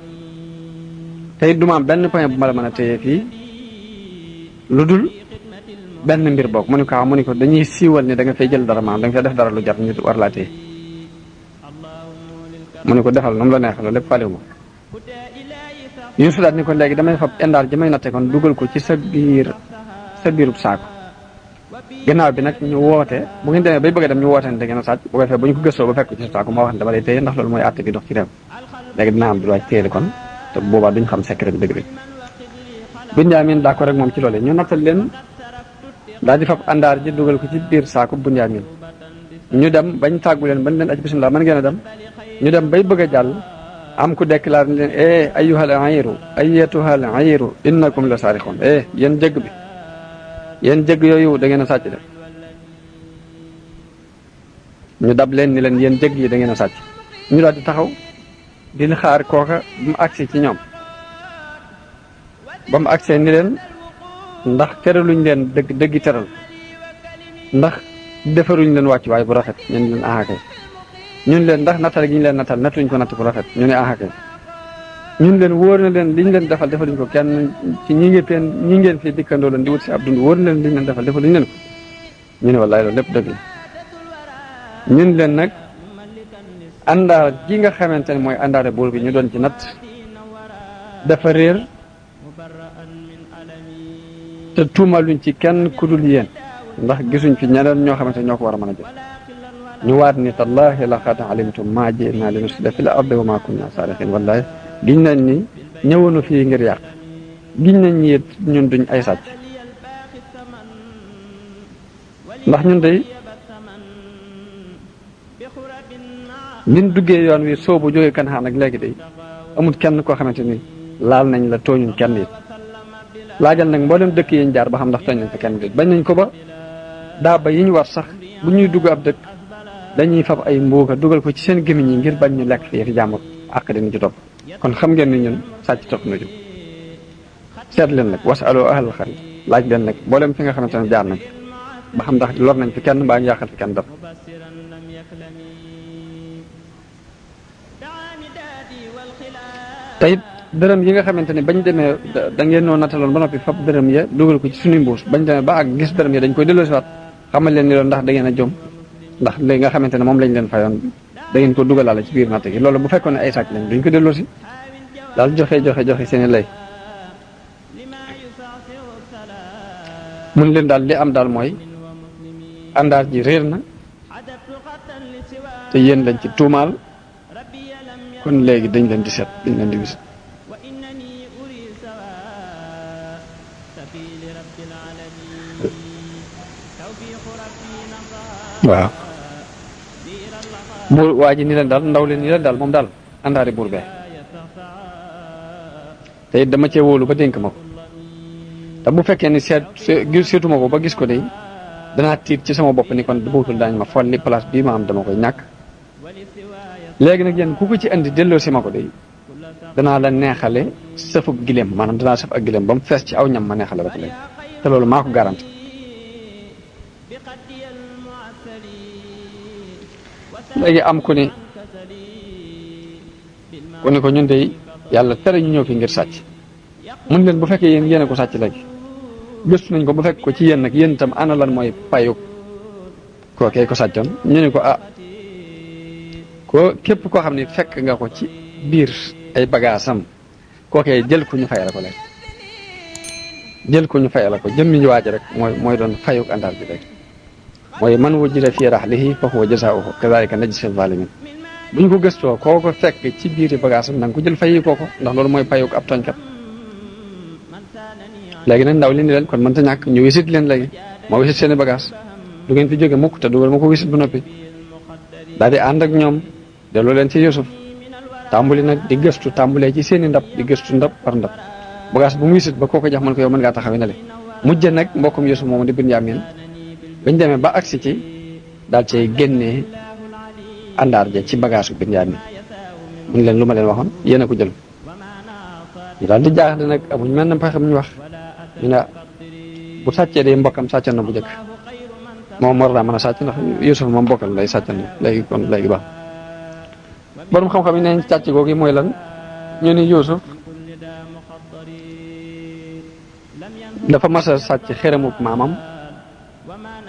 te it duma am benn point bu ma la mën a téye fii lu dul benn mbir boog mu ni ko dañuy siiwal ni da nga fay jël dara maanaam da nga fay def dara lu jar ñu war laa téye mu ni ko defal nu mu la neex loolu lépp fàlewu ma Yuusuf daal ni ko léegi damay fab indaar ji may natte kon dugal ko ci sa biirub saako ginnaaw bi nag ñu woote bu ngeen demee bay bëgg a dem ñu woote ne da ngeen a sàcc bu ko defee bu ñu ko gëstoo ba fekk ci sa saako moo wax ne dama lay téye ndax loolu mooy àtte bi dox ci réew léegi dinaa am droit téye kon te boobaa duñ xam secret dëgg rek Bunyamin d'accord rek moom ci loolee ñu nattal leen daal di fab àndaar ji dugal ko ci biir saako Bunyamin ñu dem bañ tàggu leen bañ leen aj bismillah mën ngeen a dem ñu dem bay bëgg a jàll am ku déclaré leen ayyuhal ayru ayyatuhal ayru innakum la saarixoon yéen jëgg bi yéen jëgg yooyu da ngeen a sàcc de ñu dab leen ni leen yéen jëgg yi da ngeen a sàcc ñu daal di taxaw di xaar kooka bu mu agsi ci ñoom ba mu agsee ni leen ndax teraluñ leen dëggi teral ndax defaruñ leen wàcc waaye bu rafet ñun leen axakay ñun leen ndax nattal gi ñu leen nattal nattuñ ko natt bu rafet ñu ne axakay ñun leen wóor na leen liñ leen defal defaluñ ko kenn ci ñi ngeen fi dikkandoo leen di wut si ab dund wóor na leen liñ leen defal defaluñ leen ko ñu ne wallaay loolu lépp dëgg la ñun leen nag àndaar ji nga xamante ne mooy àndaare buur bi ñu doon ci natt dafa réer te tuumaluñ ci kenn ku dul yéen ndax gisuñ fi ñeneen ñoo xamante ne ñoo ko war a mën a jël ñu waat ni tallahi laqad alimtum maa ji'naa linufsida fil ardi wa maa kunnaa saariqiin wallahi giñ nañ ni ñëwoonu fii ngir yàq giñ nañ ni it ñun duñ ay sàcc ndax ñun day nin duggee yoon wi soobu jógee Kanaan ak léegi day amul kenn koo xamante ni laal nañ la tooñuñ kenn it laajal nag mboolem dëkk yi ñu jaar ba xam ndax tooñ nañ fa kenn it bañ nañ ko ba daaba yi ñu war sax bu ñuy dugg ab dëkk dañuy fab ay mbuuga dugal ko ci seen gémmiñ yi ngir bañ ñu lekk fi fi jàmbur àq dina ci topp kon xam ngeen ni ñun sàcc topp na ju seet leen nag wasalu ahlal xarit laaj leen nag mboolem fi nga xamante ne jaar nañ ba xam ndax lor nañ fi kenn mbaa ñu yàqal fi kenn def te it dërëm yi nga xamante ne bañ demee da ngeen noo nataloon ba noppi fab dërëm ya dugal ko ci suñuy mbuus bañ demee ba ak gis dërëm ya dañ koy delloosiwaat xamal leen ni loolu ndax da ngeen a jom ndax li nga xamante ne moom lañ leen fayoon da ngeen ko dugalaale ci biir natt gi loolu bu fekkoon ne ay sàcc lañ duñ ko delloosi daal joxe seeni lay mun leen daal li am daal mooy àndaar ji réer na te yéen lañ ci tuumaal kon léegi dañ leen di seet dañ leen di wis waaw buur waa ji ni leen daal ndaw leen ni leen daal moom daal àndaari buur bee te it dama cee wóolu ba dénk ma ko te bu fekkee ni seetuma ko ba gis ko de danaa tiit ci sama bopp ni kon buutul daañ ma folli place bii ma am dama koy ñàkk léegi nag yéen ku ko ci andi delloo si ma ko de danaa la neexale sëfub gileem maanaam danaa sëf ak gileem ba mu fees ci aw ñam ma neexale ba ci léegi te loolu maa ko garanti léegi am ku ni ko ñun de yàlla tere ñu ñëw fi ngir sàcc mun leen bu fekkee yéen yéen ko sàcc léegi gëstu nañ ko bu fekk ko ci yéen nag yéen itam ana lan mooy payu kookee ko sàccoon ñu ne ko ko képp koo xam ne fekk nga ko ci biir ay bagaasam kookee jël ko ñu fayal ko léegi jël ko ñu fayal ko jëmmi ñu waaj rek mooy doon fayuk àndaar bi rek mooy man wujida fii rahlihi fa huwa jazaa'uhu kazaalika najzi zaalimiin bu ñu ko gëstoo koo ko fekk ci biiri bagaasam na nga ko jël fayi kooko ndax loolu mooy fayuk ab tooñkat léegi nag ndaw li ni leen kon mënta ñàkk ñu wisit leen léegi moo wisit seeni bagage du ngeen fi jóge mukk te dugal ma ko wisit bu noppi daal di ànd ak ñoom delloo leen ci Yuusuf tàmbuli nag di gëstu tàmbulee ci seeni ndab di gëstu ndab par ndab bagage bu mu wisit ba kooko jox man ko yow mën ngaa taxawi na le mujj nag mbokkum Yuusuf moomu di Binyaamin bañ demee ba agsi ci daal cay génnee àndaar ja ci bagage bu Binyaamin mun leen lu ma leen waxoon yéen a ko jël ñu daal di jaaxle nag amuñ mel na pexam ñu wax ñu ne bu sàccee day mbokkam sàccan na bu njëkk moom war naa mën a sàcc ndax Yuusuf moom mbokkal lay sàccan na léegi kon léegi baax borom xam-xam yi neen càcc googu mooy lan ñu ni Yuusuf dafa mas a sàcc xeramub maamam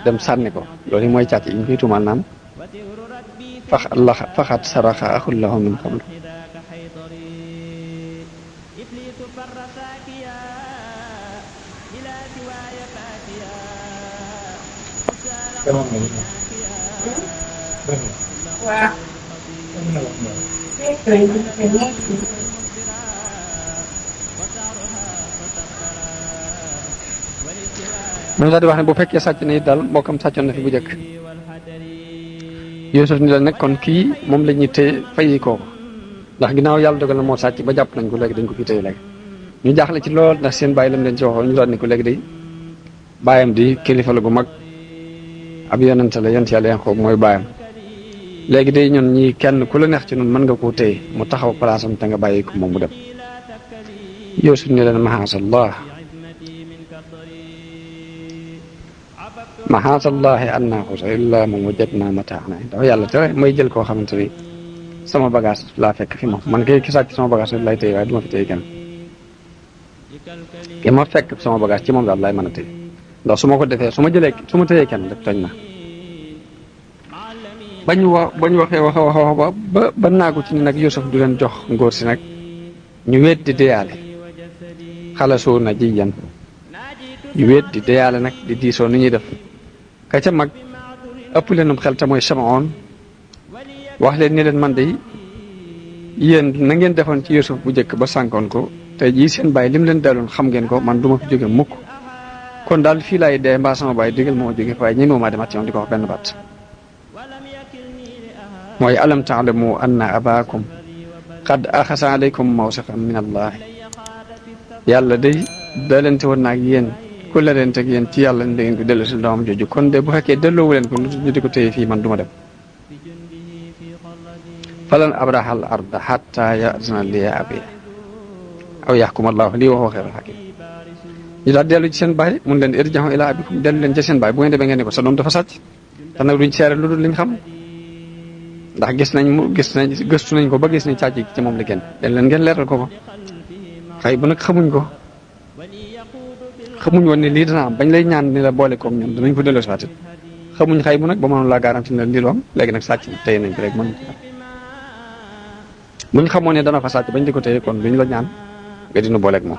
dem sànni ko loolu mooy càcc yi ñu koy tuumaal naan faxat saraxa axul lahu min qablu mu daal di wax ne bu fekkee sàcc na it daal mbokkam sàccoon na fi bu njëkk. Yuusuf ni la nag kon kii moom la ñuy téye fayi koo ndax ginnaaw yàlla dogal na moo sàcc ba jàpp nañ ko léegi dañ ko fi téye léegi. ñu jaaxle ci lool ndax seen bàyyi lam leen ci waxoon ñu daal ni ko léegi day bàyyam di kilifa la gu mag ab yonente la yonent yàlla Yanqoob mooy bàyyam léegi day ñun ñii kenn ku la neex ci ñun mën nga koo téye mu taxaw palaasam te nga bàyyi ko moom mu dem. Yuusuf ni leen mahaasallahi an naaxusa illaa man wajadnaa mataa'anaa dafa yàlla tere may jël koo xamante ni sama bagage laa fekk fi moom man kay ki sàcc sama bagage lay téye waaye du ma fi téye kenn ki ma fekk sama bagage ci moom daal laay mën a téye ndax su ma ko defee su ma téyee kenn rek tooñ na bañ waxee wax ba naagu ci ni nag Yuusuf du leen jox ngóor si nag ñu weet di deyaale xala soo na ji yan ñu weet di deyaale nag di diisoo ni ñuy def ka ca mag ëpp leenum xel te mooy Samaoon wax leen ni leen man de yéen na ngeen defoon ci Yuusuf bu njëkk ba sànkoon ko tey jii seen bàyyi lim leen daloon xam ngeen ko man du ma fi jóge mukk kon daal fii laay dee mbaa sama bàyyi digal moo jóge waaye ñi maa demat yoon di ko wax benn baat mooy alam taalamu anna abaakum qad axasa alaykum mawsiqan min allah yàlla day dalante woon naag yéen ku la leen teg yéen ci yàlla da ngeen ko dellu si doomam jooju kon de bu fekkee delloowu leen ko ñu di ko téye fii man du ma dem falan abrahal arda hatta ya'zana li abi aw yaxkum allahu lii waxoo xeeral xakim ñu daal dellu ci seen baay mun leen irji'u ila abikum dellu leen ci seen baay bu ngeen demee ngeen ne ko sa doom dafa sàcc te nag duñ seere lu dul liñ xam ndax gëstu nañ ko ba gis ni càcc ci moom la génn dellu leen ngeen leeral ko xëy bu nag xamuñ woon ne lii dana am bañ lay ñaan ni la boole koog ñoom danañ ko delloo si waat xamuñ xëy bu nag ba mënoon laa garanti ne lii lu am léegi nag sàcc téye nañ ko rek mën buñ xamoon ne dana fa sàcc bañ di ko téye kon duñ la ñaan nga dinu booleeg moom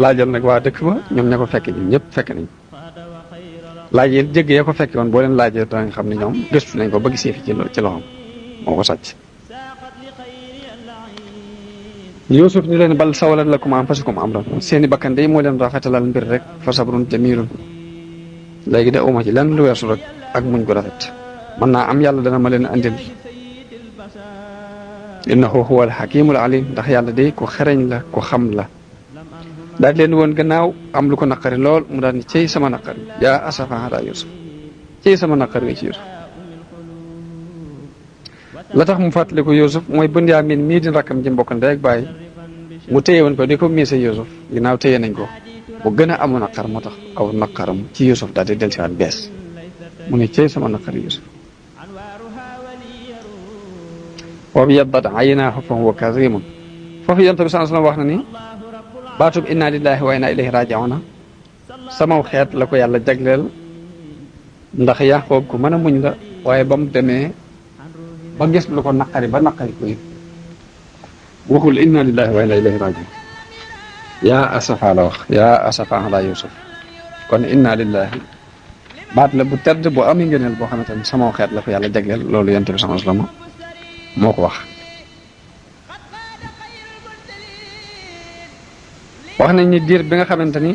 laajal nag waa dëkk ba ñoom ña ko fekke ñun ñëpp fekk nañ laaj yi jégg ya ko fekke woon boo leen laajee danañ xam ne ñoom gëstu nañ ko ba gisee fi ci loxoom moo ko sàcc Yuusuf ñu leen bal sawalan lakum anfusukum amran seeni bakkan day moo leen rafetalal mbir rek fa sabrun jamilun léegi de uma ci lenn lu weesu rek ak muñ ko rafet mën naa am yàlla dana ma leen andil innahu huwal hakimul alim ndax yàlla day ko xereñ la ko xam la daal leen woon gannaaw am lu ko naqari lool mu daal ni cey sama naqari yaa asafa ala Yuusuf cey sama naqari wi ci Yuusuf la tax mu fàttaliku Yuusuf mooy Bunyaamin mii di rakkam ji mbokk ndey ak bàyyi mu téye woon ko di ko miise Yuusuf ginnaaw téye nañ ko bu gën a amu naqar moo tax aw naqaram ci Yuusuf daal di dellusiwaat bees mu ne cey sama naqari Yuusuf wa byaddat aynaahu fa huwa kazimun foofu Yonent bi sallallahu alayhi wasallam wax na ni baatub inna lillahi wa inna ilayhi raji'un samaw xeet la ko yàlla jagleel ndax Yaqoob ku mën a muñ la waaye ba mu demee ba gis lu ko naqari ba naqari ko it waxul inna lillahi wa inna ilayhi raji'un yaa asafa la wax yaa asafa ala Yuusuf kon inna lillahi baat la bu tedd bu ami ngëneel boo xamante ni samaw xeet la ko yàlla jagleel loolu Yonent bi sallallahu alayhi wasallam moo ko wax nañ ni diir bi nga xamante ni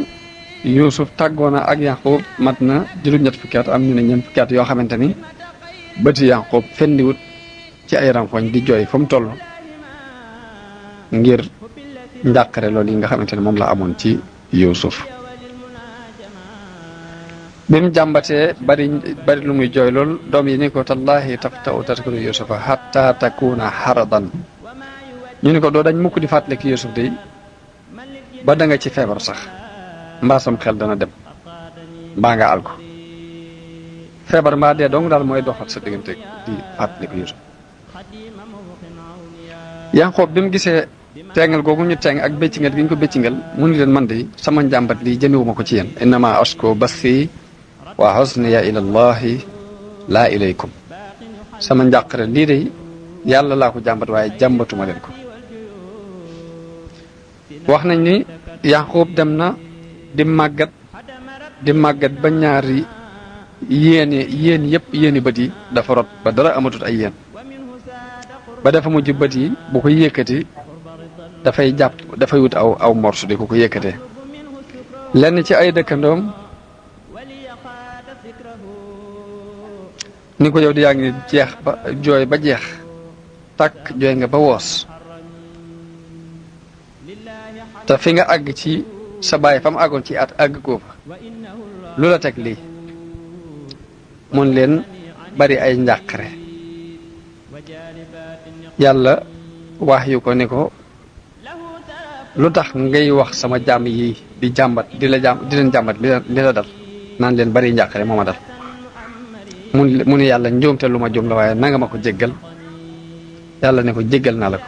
Yuusuf tàggoo na ak Yaqoob mat na juróom-ñett fukki at am ñu ne ñeent fukki at yoo xamante ni bëti Yaqoob fendiwut ci ay rankoñ di jooy fa mu toll ngir njàqare loolu yi nga xamante ni moom la amoon ci Yuusuf bi mu jàmbatee bari lu muy jooy lool doom yi ni ko tallahi taftau tadkuru Yuusufa hatta takuna haradan ñu ni ko doo dañ mukk di fàttaliku Yuusuf de ba da nga ci feebar sax mbaa sam xel dana dem mbaa nga àl ko feebar mbaa dee dong daal mooy doxal sa diggante di fàttaliku Yuusuf Yaqoob bi mu gisee tengal googu ñu teng ak bëccingal gi ñu ko bëccingal mu ni leen man de sama njàmbat lii jëmewuma ko ci yéen innama ashku bathi wa husniya ila allahi laa ilaykum sama njàqare lii de yàlla laa ko jàmbat waaye jàmbatuma leen ko wax nañ ni Yaqoob dem na di màggat ba ñaari yéen yëpp yéeni bët yi dafa rot ba dara amatut ay yéen ba dafa mujj bët yi bu ko yëkkati dafay wut aw morsu di ko yëkkatee lenn ci ay dëkkandoom ni ko yow di yaa ngi jeex ba jooy ba jeex tàkk jooy nga ba woos te fi nga àgg ci sa baay fa mu àggoon ci at àgg koo fa lu la teg lii mun leen bari ay njàqare yàlla wax yu ko ni ko lu tax ngay wax sama jàmm yi di jàmbat di leen jàmbat li la dal naan leen bari njàqare moo ma dal mu ne yàlla njuumte lu ma juum la waaye nanga ma ko jéggal yàlla ne ko jéggal naa la ko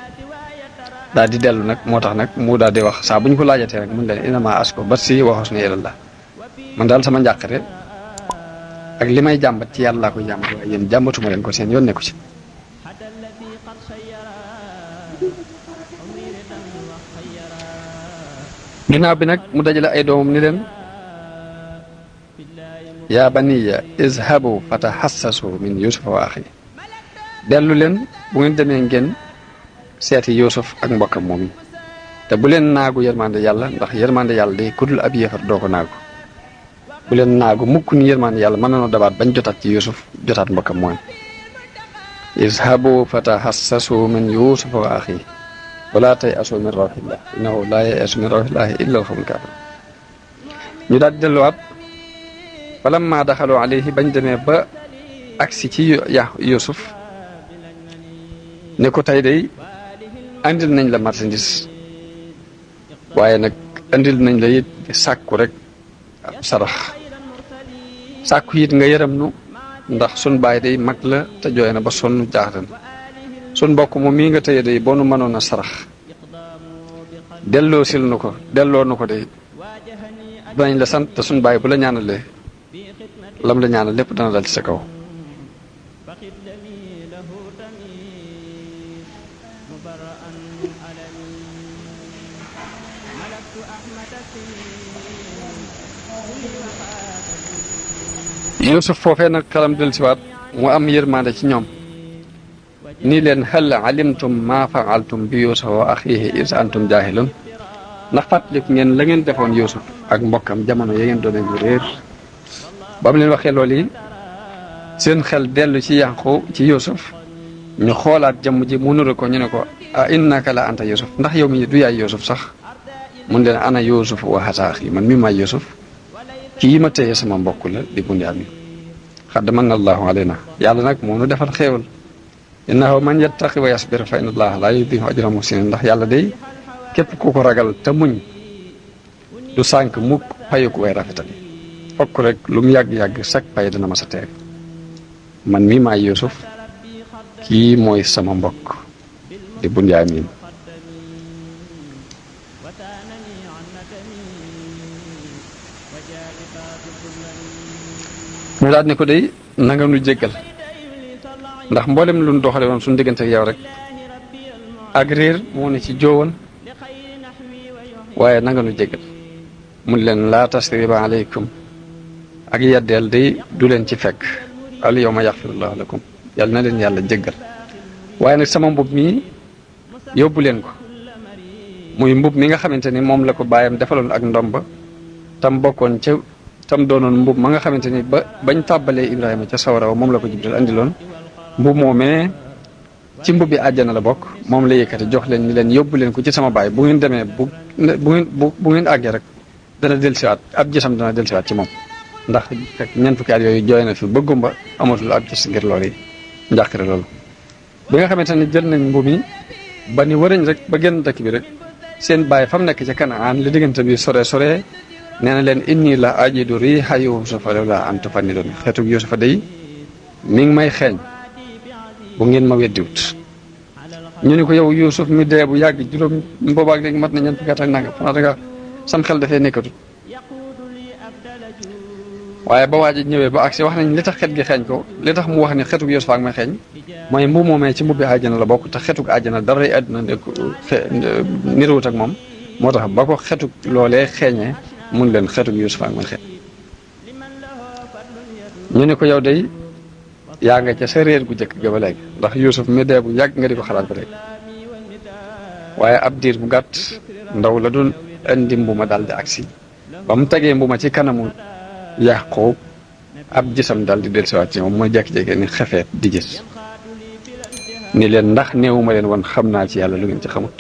daal di dellu nag moo tax nag mu daal di wax saa bu ñu ko laajatee rek mun leen inama asko ba si waxos ne ilallah man daal sama njàqare ak li may jàmbat ci yàlla laa koy jàmbat waaye yéen jàmbatuma leen ko seen yoon nekku ci ginnaaw bi nag mu dajale ay doomam ni leen yaa baniya izhabu fatahassasu min yusufa wa axi dellu leen bu ngeen demee ngeen seeti yusuf ak mbokkam moom yi te bu leen naagu yërmande yàlla ndax yërmande yàlla day kudul ab yéefar doo ko naagu bu leen naagu mukk ni yërmande yàlla mën nañoo dabaat bañ jotaat ci yusuf jotaat mbokkam moom izhabu fatahassasu min yusufa wa axi wala tay asu min rawxillah innahu laa yayasu min rawxillahi illa alxawmul kaafir ñu daal di delluwaat falamma daxalu alayhi bañ demee ba agsi ci yusuf ne ko tey day andil nañ la marchandise waaye nag andil nañ la it sàkku rek ab sarax sàkku it nga yërëm nu ndax sun baay day mag la te jooy na ba sonn jaaxle na sun mbokk moom mii nga tëye day boo nu mënoon a sarax delloo sil nu ko delloo nu ko day danañ la sant te sun baay bu la ñaanalee lam la ñaanal lépp dana dal ci sa kaw Yuusuf foofee nag xelam del siwaat mu am yërmande ci ñoom nii leen hal alimtum ma faaltum bi yuusufa wa axiihi is antum jaahilun ndax fàttaliku ngeen la ngeen defoon Yuusuf ak mbokkam jamono ya ngeen doone ñu réer ba mu leen waxee loolu yi seen xel dellu ci yànqu ci Yuusuf ñu xoolaat jëmm ji mu nuru ko ñu ne ko a innaka la anta Yuusuf ndax yow mi du yaay Yuusuf sax mun leen ana Yuusuf wa haza axi man mi maay Yuusuf kii ma téye sama mbokk la di Bunyaamin xadd manna allahu alayna yàlla nag moo nu defal xéewal innahu man yattaqi wa yasbir fa inna allaha laa yudii'u ajra muhsinin ndax yàlla day képp ku ko ragal te muñ du sànk mukk payu ko way rafetal fokk rek lu mu yàgg-yàgg sak pay dana ma sa teeg man mii maay Yuusuf kii mooy sama mbokk di Bunyaamin ñu daal ne ko day nanga nu jéggal ndax mboolem lu nu doxale woon suñu diggante ak yow rek ak réer moo ne ci joowoon waaye nanga nu jéggal mun leen laa tasriba aleykum ak yeddeel day du leen ci fekk al yawma yaxfirullahu lakum yàlla na leen yàlla jéggal waaye nag sama mbub mii yóbbu leen ko muy mbub mi nga xamante ni moom la ko bàyyam defaloon ak ndomba tam bokkoon ca tam doonoon mbub ma nga xamante ni bañ tàbbalee Ibrahima ca sawara wa moom la ko Jibril andiloon mbub moomee ci mbubbi àjjana la bokk moom la yëkkati jox leen ni leen yóbbu leen ko ci sama baay bu ngeen demee bu ngeen àggee rek dana dellusiwaat ab gisam dana dellusiwaat ci moom ndax fekk ñeent fukki at yooyu jooy na fi ba gumba amatul ab gis ngir loolu yi njàqare loolu bi nga xamante ni jël nañ mbub mi ba ni wërañ rek ba génn dëkk bi rek seen baay fa mu nekk ca Kanaan li diggante bi sore nee na leen inni la ajidu riiha Yuusufa lawlaa an tufannidun xeetug Yuusufa day mi ngi may xeeñ bu ngeen ma weddiwut ñu ne ko yow Yuusuf mi dee bu yàgg juróom boobaak léegi mat na ñeent fukki at ak nangam xanaa danga sam xel dafee nekkatut waaye ba waa ji ñëwee ba agsi wax nañ li tax xet gi xeeñ ko li tax mu wax ne xetug Yuusufa ak may xeeñ mooy mbu moomee ci mbubbi àjjana la bokk te xetug àjjana dara yi àdduna niruwut ak moom moo tax ba ko xetug loolee xeeñee mun leen xetug Yuusufa ak may xeeñ ñu ne ko yow day yaa nga ca sa réer gu jëkk ga ba léegi ndax Yuusuf mi dee bu yàgg nga di ko xalaat ba léegi waaye ab diir bu gàtt ndaw la doon indi mbuma daal di agsi ba mu tegee mbuma ci kanamu Yaqub ab gisam daal di dellusiwaat ci moom mooy jékki-jékki ni xefeet di gis ni leen ndax néewuma leen woon xam naa ci yàlla lu ngeen ci xamut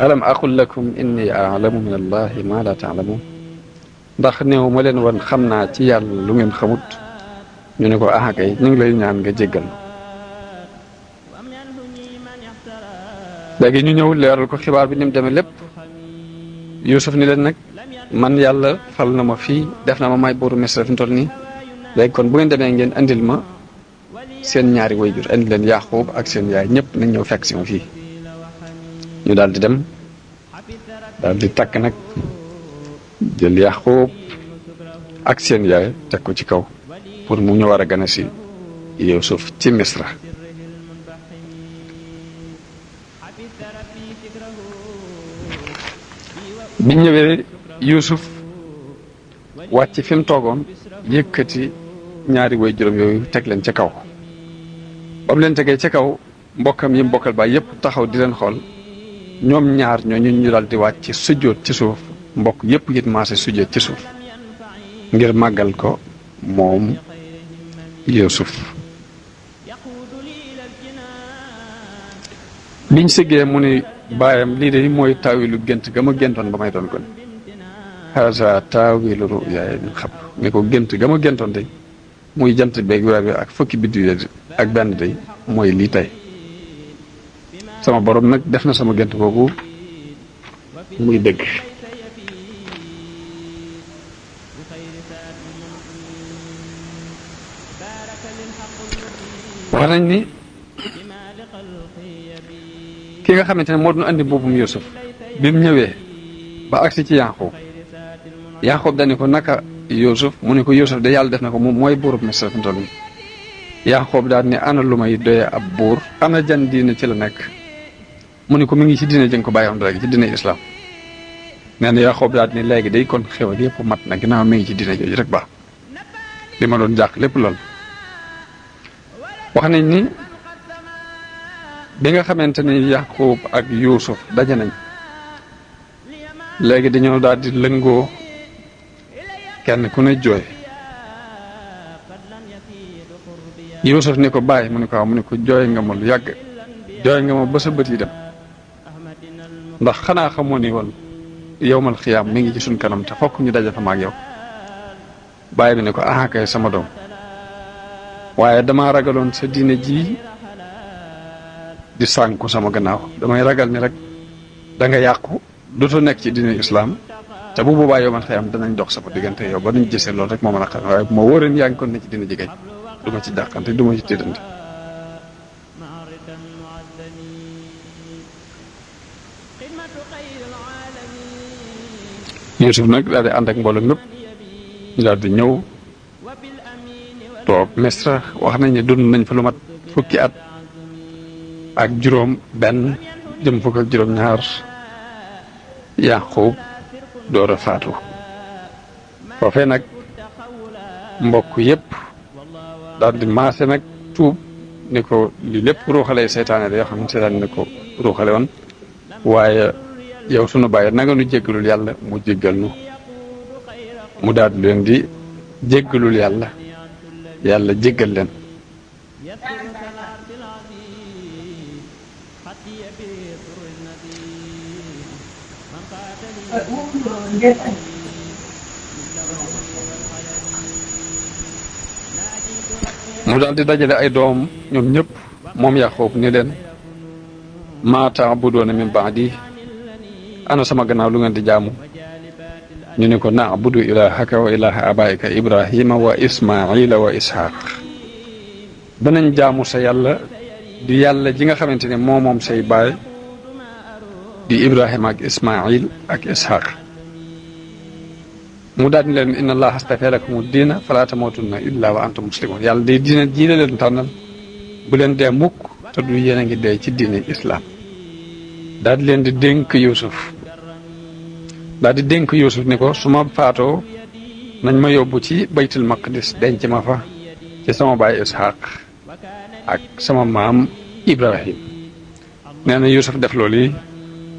alam aqul lakum inni a'lamu min allahi ma la ta'lamun ndax néewuma leen woon xam naa ci yàlla lu ngeen xamut ñu ne ko kay ñu ngi lay ñaan nga jéggal léegi ñu ñëw leeral ko xibaar bi ni mu demee lépp Yuusuf ni leen nag man yàlla fal na ma fii def na ma may buuru Misra fi mu toll nii léegi kon bu ngeen demee ngeen andil ma seen ñaari wayjur andi leen Yaqub ak seen yaay ñëpp nañ ñëw fekk si ma fii ñu daal di dem daal di takk nag jël Yaqub ak seen yaay teg ko ci kaw pour mu ñu war a gane si Yuusuf ci Misra biñ ñëwee Yuusuf wàcc fi mu toogoon yëkkati ñaari way juróom yooyu teg leen ca kaw ba mu leen tegee ca kaw mbokkam yi mbokkal baay yépp taxaw di leen xool ñoom ñaar ñooñu ñu daal di wàcc sujjóot ci suuf mbokk yépp it maase sujjóot ci suuf ngir màggal ko moom Yuusuf biñ sëggee mu ni baayam lii de mooy taawilu gént ga ma géntoon ba may doon kon haza taawilu ruyaaya min qabl ni ko gént ga ma géntoon de muy jant beeg weer bi ak fukki biddiw ak benn de mooy lii tey sama borom nag def na sama gént boobu muy dëgg wax nañ ni ki nga xamante ne moo doon andi boppam Yuusuf bi mu ñëwee ba agsi ci Yaqub dañu ko naka Yuusuf mu ne ko Yuusuf de yàlla def na ko moom mooy buurub Misra fi mu toll nii Yaqub daal ne ana lu may doyee ab buur ana jan diine ci la nekk mu ne ko mi ngi ci diine jëng ko bàyyi woon léegi ci diine islam nee na Yaqub daal ne léegi day kon xewal yëpp mat na ginnaaw mi ngi ci diine jooju rek baax li ma doon jàq lépp lool wax nañ ni bi nga xamante ni Yaqub ak Yuusuf daje nañ léegi dañoo daal di lëngoo kenn ku ne jooy Yuusuf ni ko bàyyi mu ne ko waaw mu ne ko jooy nga ma lu yàgg jooy nga ma ba sa bët yi dem ndax xanaa xamoo ni woon yowmal xiyaam mi ngi ci suñ kanam te fokk ñu daje fa maag yow bàyyi bi ne ko kay sama doom waaye damaa ragaloon sa diine ji di sànku sama gannaaw damay ragal ni rek da nga yàqu dootoo nekk ci diine islam te bu boobaa yow man xëyam danañ dox sama diggante yow ba nuñ gisee loolu rek moo mën a xam waaye bu ma wóoreen yaa ngi kon ne ci diine jigéen du ma ci dàqante du ma ci tiidante Yuusuf nag daal di ànd ak mbooloo mépp ñu daal di ñëw toog Misra wax nañ ne dund nañ fa lu mat fukki at ak juróom benn jëm fukk ak juróom ñaar Yaqub door a faatu foofee nag mbokk yépp daal di maase nag tuub ni ko li lépp ruuxalee seytaane da yoo xam ne seytaane ne ko ruuxale woon waaye yow sunu bàyyi nanga nu jéggalul yàlla mu jéggal nu mu daal leen di jéggalul yàlla yàlla jéggal leen mu daal di dajale ay doom ñoom ñëpp moom Yaqub ni leen maa ta'buduuna min ba'di ana sama gannaaw lu ngeen di jaamu ñu ne ko na'budu ilaahaka wa ilaaha abaa'ika ibrahima wa ismaila wa ishaq danañ jaamu sa yàlla di yàlla ji nga xamante ne moom say baay di ibrahima ak ismail ak ishaq mu daal di leen inna allaha astafaa lakumu diina falaa tamuutunna illaa wa antum muslimun yàlla di diina ji la leen tànnal bu leen dee mukk te du yéen a ngi dee ci diine islam daal di leen di dénk Yuusuf ni ko su ma faatoo nañ ma yóbbu ci baytul maqdis denc ma fa ci sama baay ishaq ak sama maam ibrahim nee na Yuusuf def loolu yi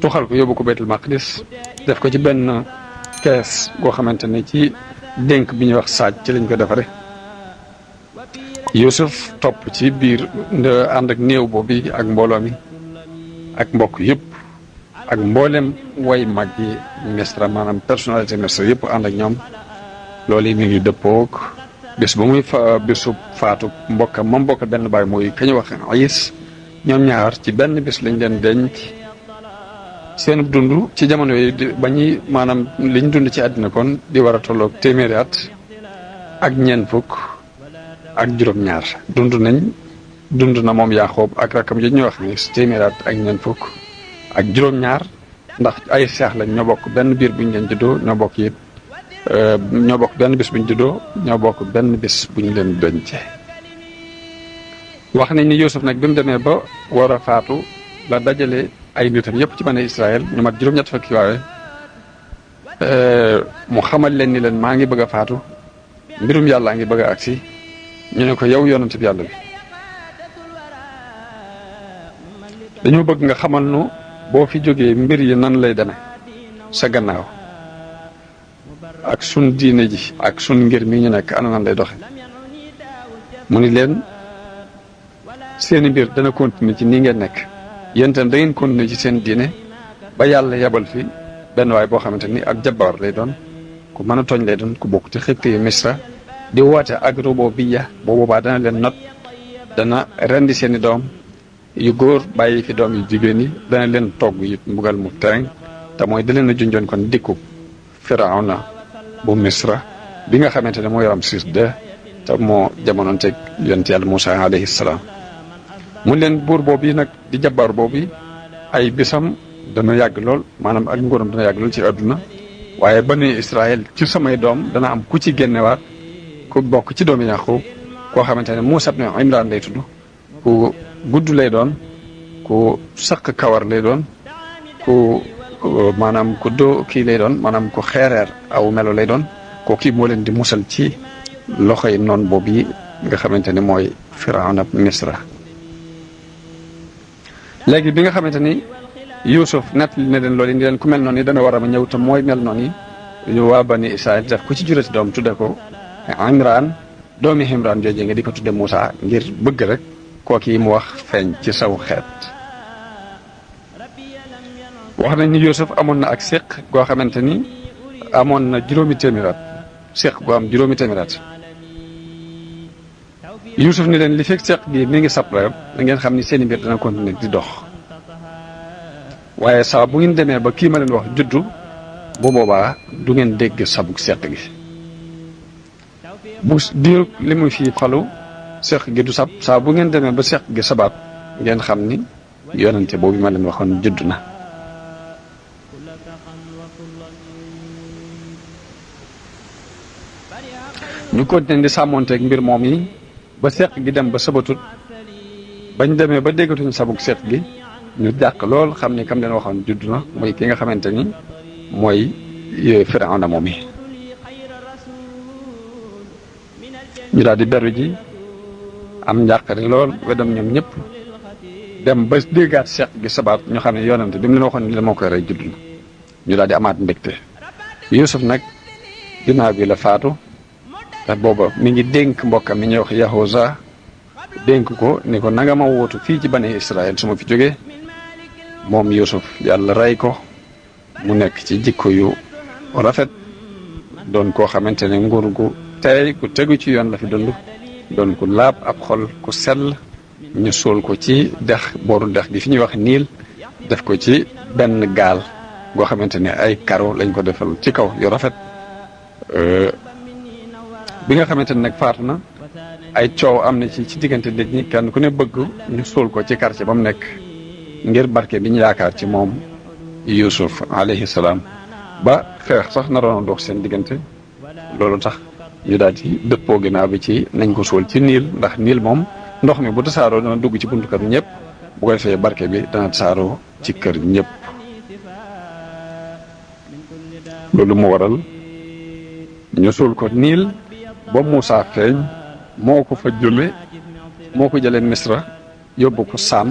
tuxal ko yóbbu ko Baytul Maqdis def ko ci benn kees goo xamante ne ci dénk bi ñuy wax saaj ci lañ ko defare Yuusuf topp ci biir ànd ak néew boobu ak mbooloo mi ak mbokk yëpp ak mboolem way mag yi Misra maanaam personnalité Misra yëpp ànd ak ñoom loolu yi mi ngi dëppoog bés ba muy bésu faatu mbokkam moom mbokk benn baay mooy kañu wax Ayis ñoom ñaar ci benn bés lañ leen denc seen dund ci jamono yooyu ba ñuy maanaam liñ dund ci àddina kon di war a tolloog téeméeri at ak ñeent fukk ak juróom-ñaar dund na moom Yaaqoob ak rakkam yi ñuy wax ni téeméeri at ak ñeent fukk ak juróom-ñaar ndax ay seex lañ ñoo bokk benn biir buñ leen juddoo ñoo bokk it ñoo bokk benn bis buñ juddoo ñoo bokk benn bis buñ leen dencee wax nañ ni Yuusuf nag bi mu demee ba war a faatu la dajale ay nitam yëpp ci bani Israël ñu mat juróom-ñett fukki waaye mu xamal leen ni leen maa ngi bëgg a faatu mbirum yàllaa ngi bëgg a agsi ñu ne ko yow yonent bi yàlla bi dañoo bëgg nga xamal nu boo fi jógee mbir yi nan lay demee sa gannaaw ak sun diine ji ak sun ngir mi ñu nekk ana nan lay doxe mu ni leen seeni mbir dana continuer ci nii ngeen nekk yéen itam da ngeen continuer ci seen diine ba yàlla yebal fi benn waay boo xamante ni ak jabar lay doon ku mën a tooñ lay doon ku bokk ci xibti yu Misra di woote ak rububiyya boo boobaa dana leen not dana rendi seeni doom yu góor bàyyi fi doom yu jigéen yi dana leen togg it mbugal mu tereng te mooy da leen a junjoon kon dikku Firawna bu Misra bi nga xamante ne mooy Ramsis II te moo jamonoonteeg yonent yàlla Muusa alayhi salaam mu leen buur boobu nag di jabar boobu ay bisam dana yàgg lool maanaam ak nguuram dana yàgg lool ci àdduna waaye bani Israël ci samay doom dana am ku ci génnewaat ku bokk ci doomi Yaaqub koo xamante ne Muusaa ibn Imraan lay tudd ku gudd lay doon ku saq kawar lay doon ku maanaam ku doo kii lay doon maanaam ku xeereer aw melo lay doon ko kii moo leen di musal ci loxoy noon boobu yi nga xamante ne mooy Firawna Misra léegi bi nga xamante ni Yuusuf nettali na leen loolu yi ni leen ku mel noonu yi dana war a ma ñëw te mooy mel noonu yi waa bani Israël def ku ci jurati doom tudde ko Imraan doomi Imraan jooje nga di ko tudde Muusaa ngir bëgg rek kooki mu wax feeñ ci saw xeet wax nañ ni Yuusuf amoon na ak séq goo xamante ni amoon na juróomi téeméer at séq goo am juróomi téeméer at Yuusuf ni leen li fekk séq gi mi ngi sab rek da ngeen xam ni seeni mbir dana continuer di dox waaye saa bu ngeen demee ba kii ma leen wax juddu bu boobaa du ngeen dégg sabuk séq gi bu diir li muy fii falu séq gi du sab saa bu ngeen demee ba séq gi sabaat ngeen xam ni yonente boobu ma leen waxoon juddu na ñu continuer di sàmmoonteeg mbir moom yi ba seq gi dem ba sabatut bañ demee ba déggatuñ sabuk seq gi ñu jàq lool xam ni kam leen waxoon judd na muy ki nga xamante ni mooy Firawna moom yi ñu daal di beru ji am njàqare lool wedam ñoom ñëpp dem ba déggaat seq gi sabaat ñu xam ne yonante bi mu leen waxoon ni la moo koy rey judd na ñu daal di amaat mbégte Yuusuf nag ginnaaw bi la faatu te booba mi ngi dénk mbokkam mi ñuy wax Yahuza dénk ko ni ko nanga ma wootu fii ci bani Israël su ma fi jógee moom Yuusuf yàlla rey ko mu nekk ci jikko yu rafet doon koo xamante ne nguur gu tey ku tegu ci yoon la fi dund doon ku laab ab xol ku sell ñu suul ko ci dex booru dex gi fi ñuy wax niil def ko ci benn gaal goo xamante ne ay karo lañ ko defal ci kaw yu rafet bi nga xamante ne nag faatu na ay coow am na ci diggante nit ñi kenn ku ne bëgg ñu suul ko ci quartier ba mu nekk ngir barke bi ñu yaakaar ci moom Yuusuf alayhi salaam ba xeex sax naroon a dox seen diggante loolu tax ñu daal di dëppoo ginnaaw bi ci nañ ko suul ci niil ndax niil moom ndox mi bu tasaaroo dana dugg ci buntu kër ñëpp bu ko defee barke bi dana tasaaroo ci kër ñëpp loolu moo waral ñu suul ko niil ba Muusaa feeñ moo ko fa jële moo ko jëlee Misra yóbbu ko Saam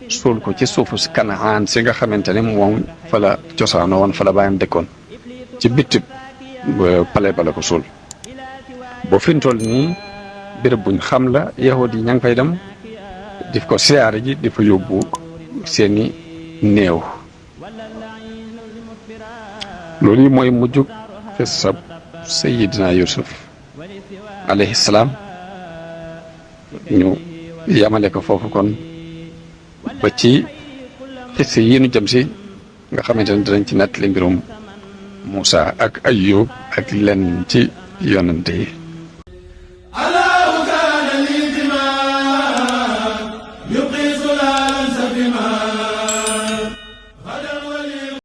suul ko ci suufu si Kanaan si nga xamante ne moom fa la cosaanoo woon fa la bàyyam dëkkoon ci bitti pale ba la ko suul boo fi mu toll nii béréb buñ xam la yahud yi ña ngi fay dem di ko siyaare ji di fa yóbbu seeni néew loolu yi mooy mujjug xissab Sayyidina Yusuf alayhi salaam ñu yamale ko foofu kon ba ci xisse yi nu jëm si nga xamante ne dinañ ci nettali mbirum Muusa ak Ayyub ak lenn ci yonante yi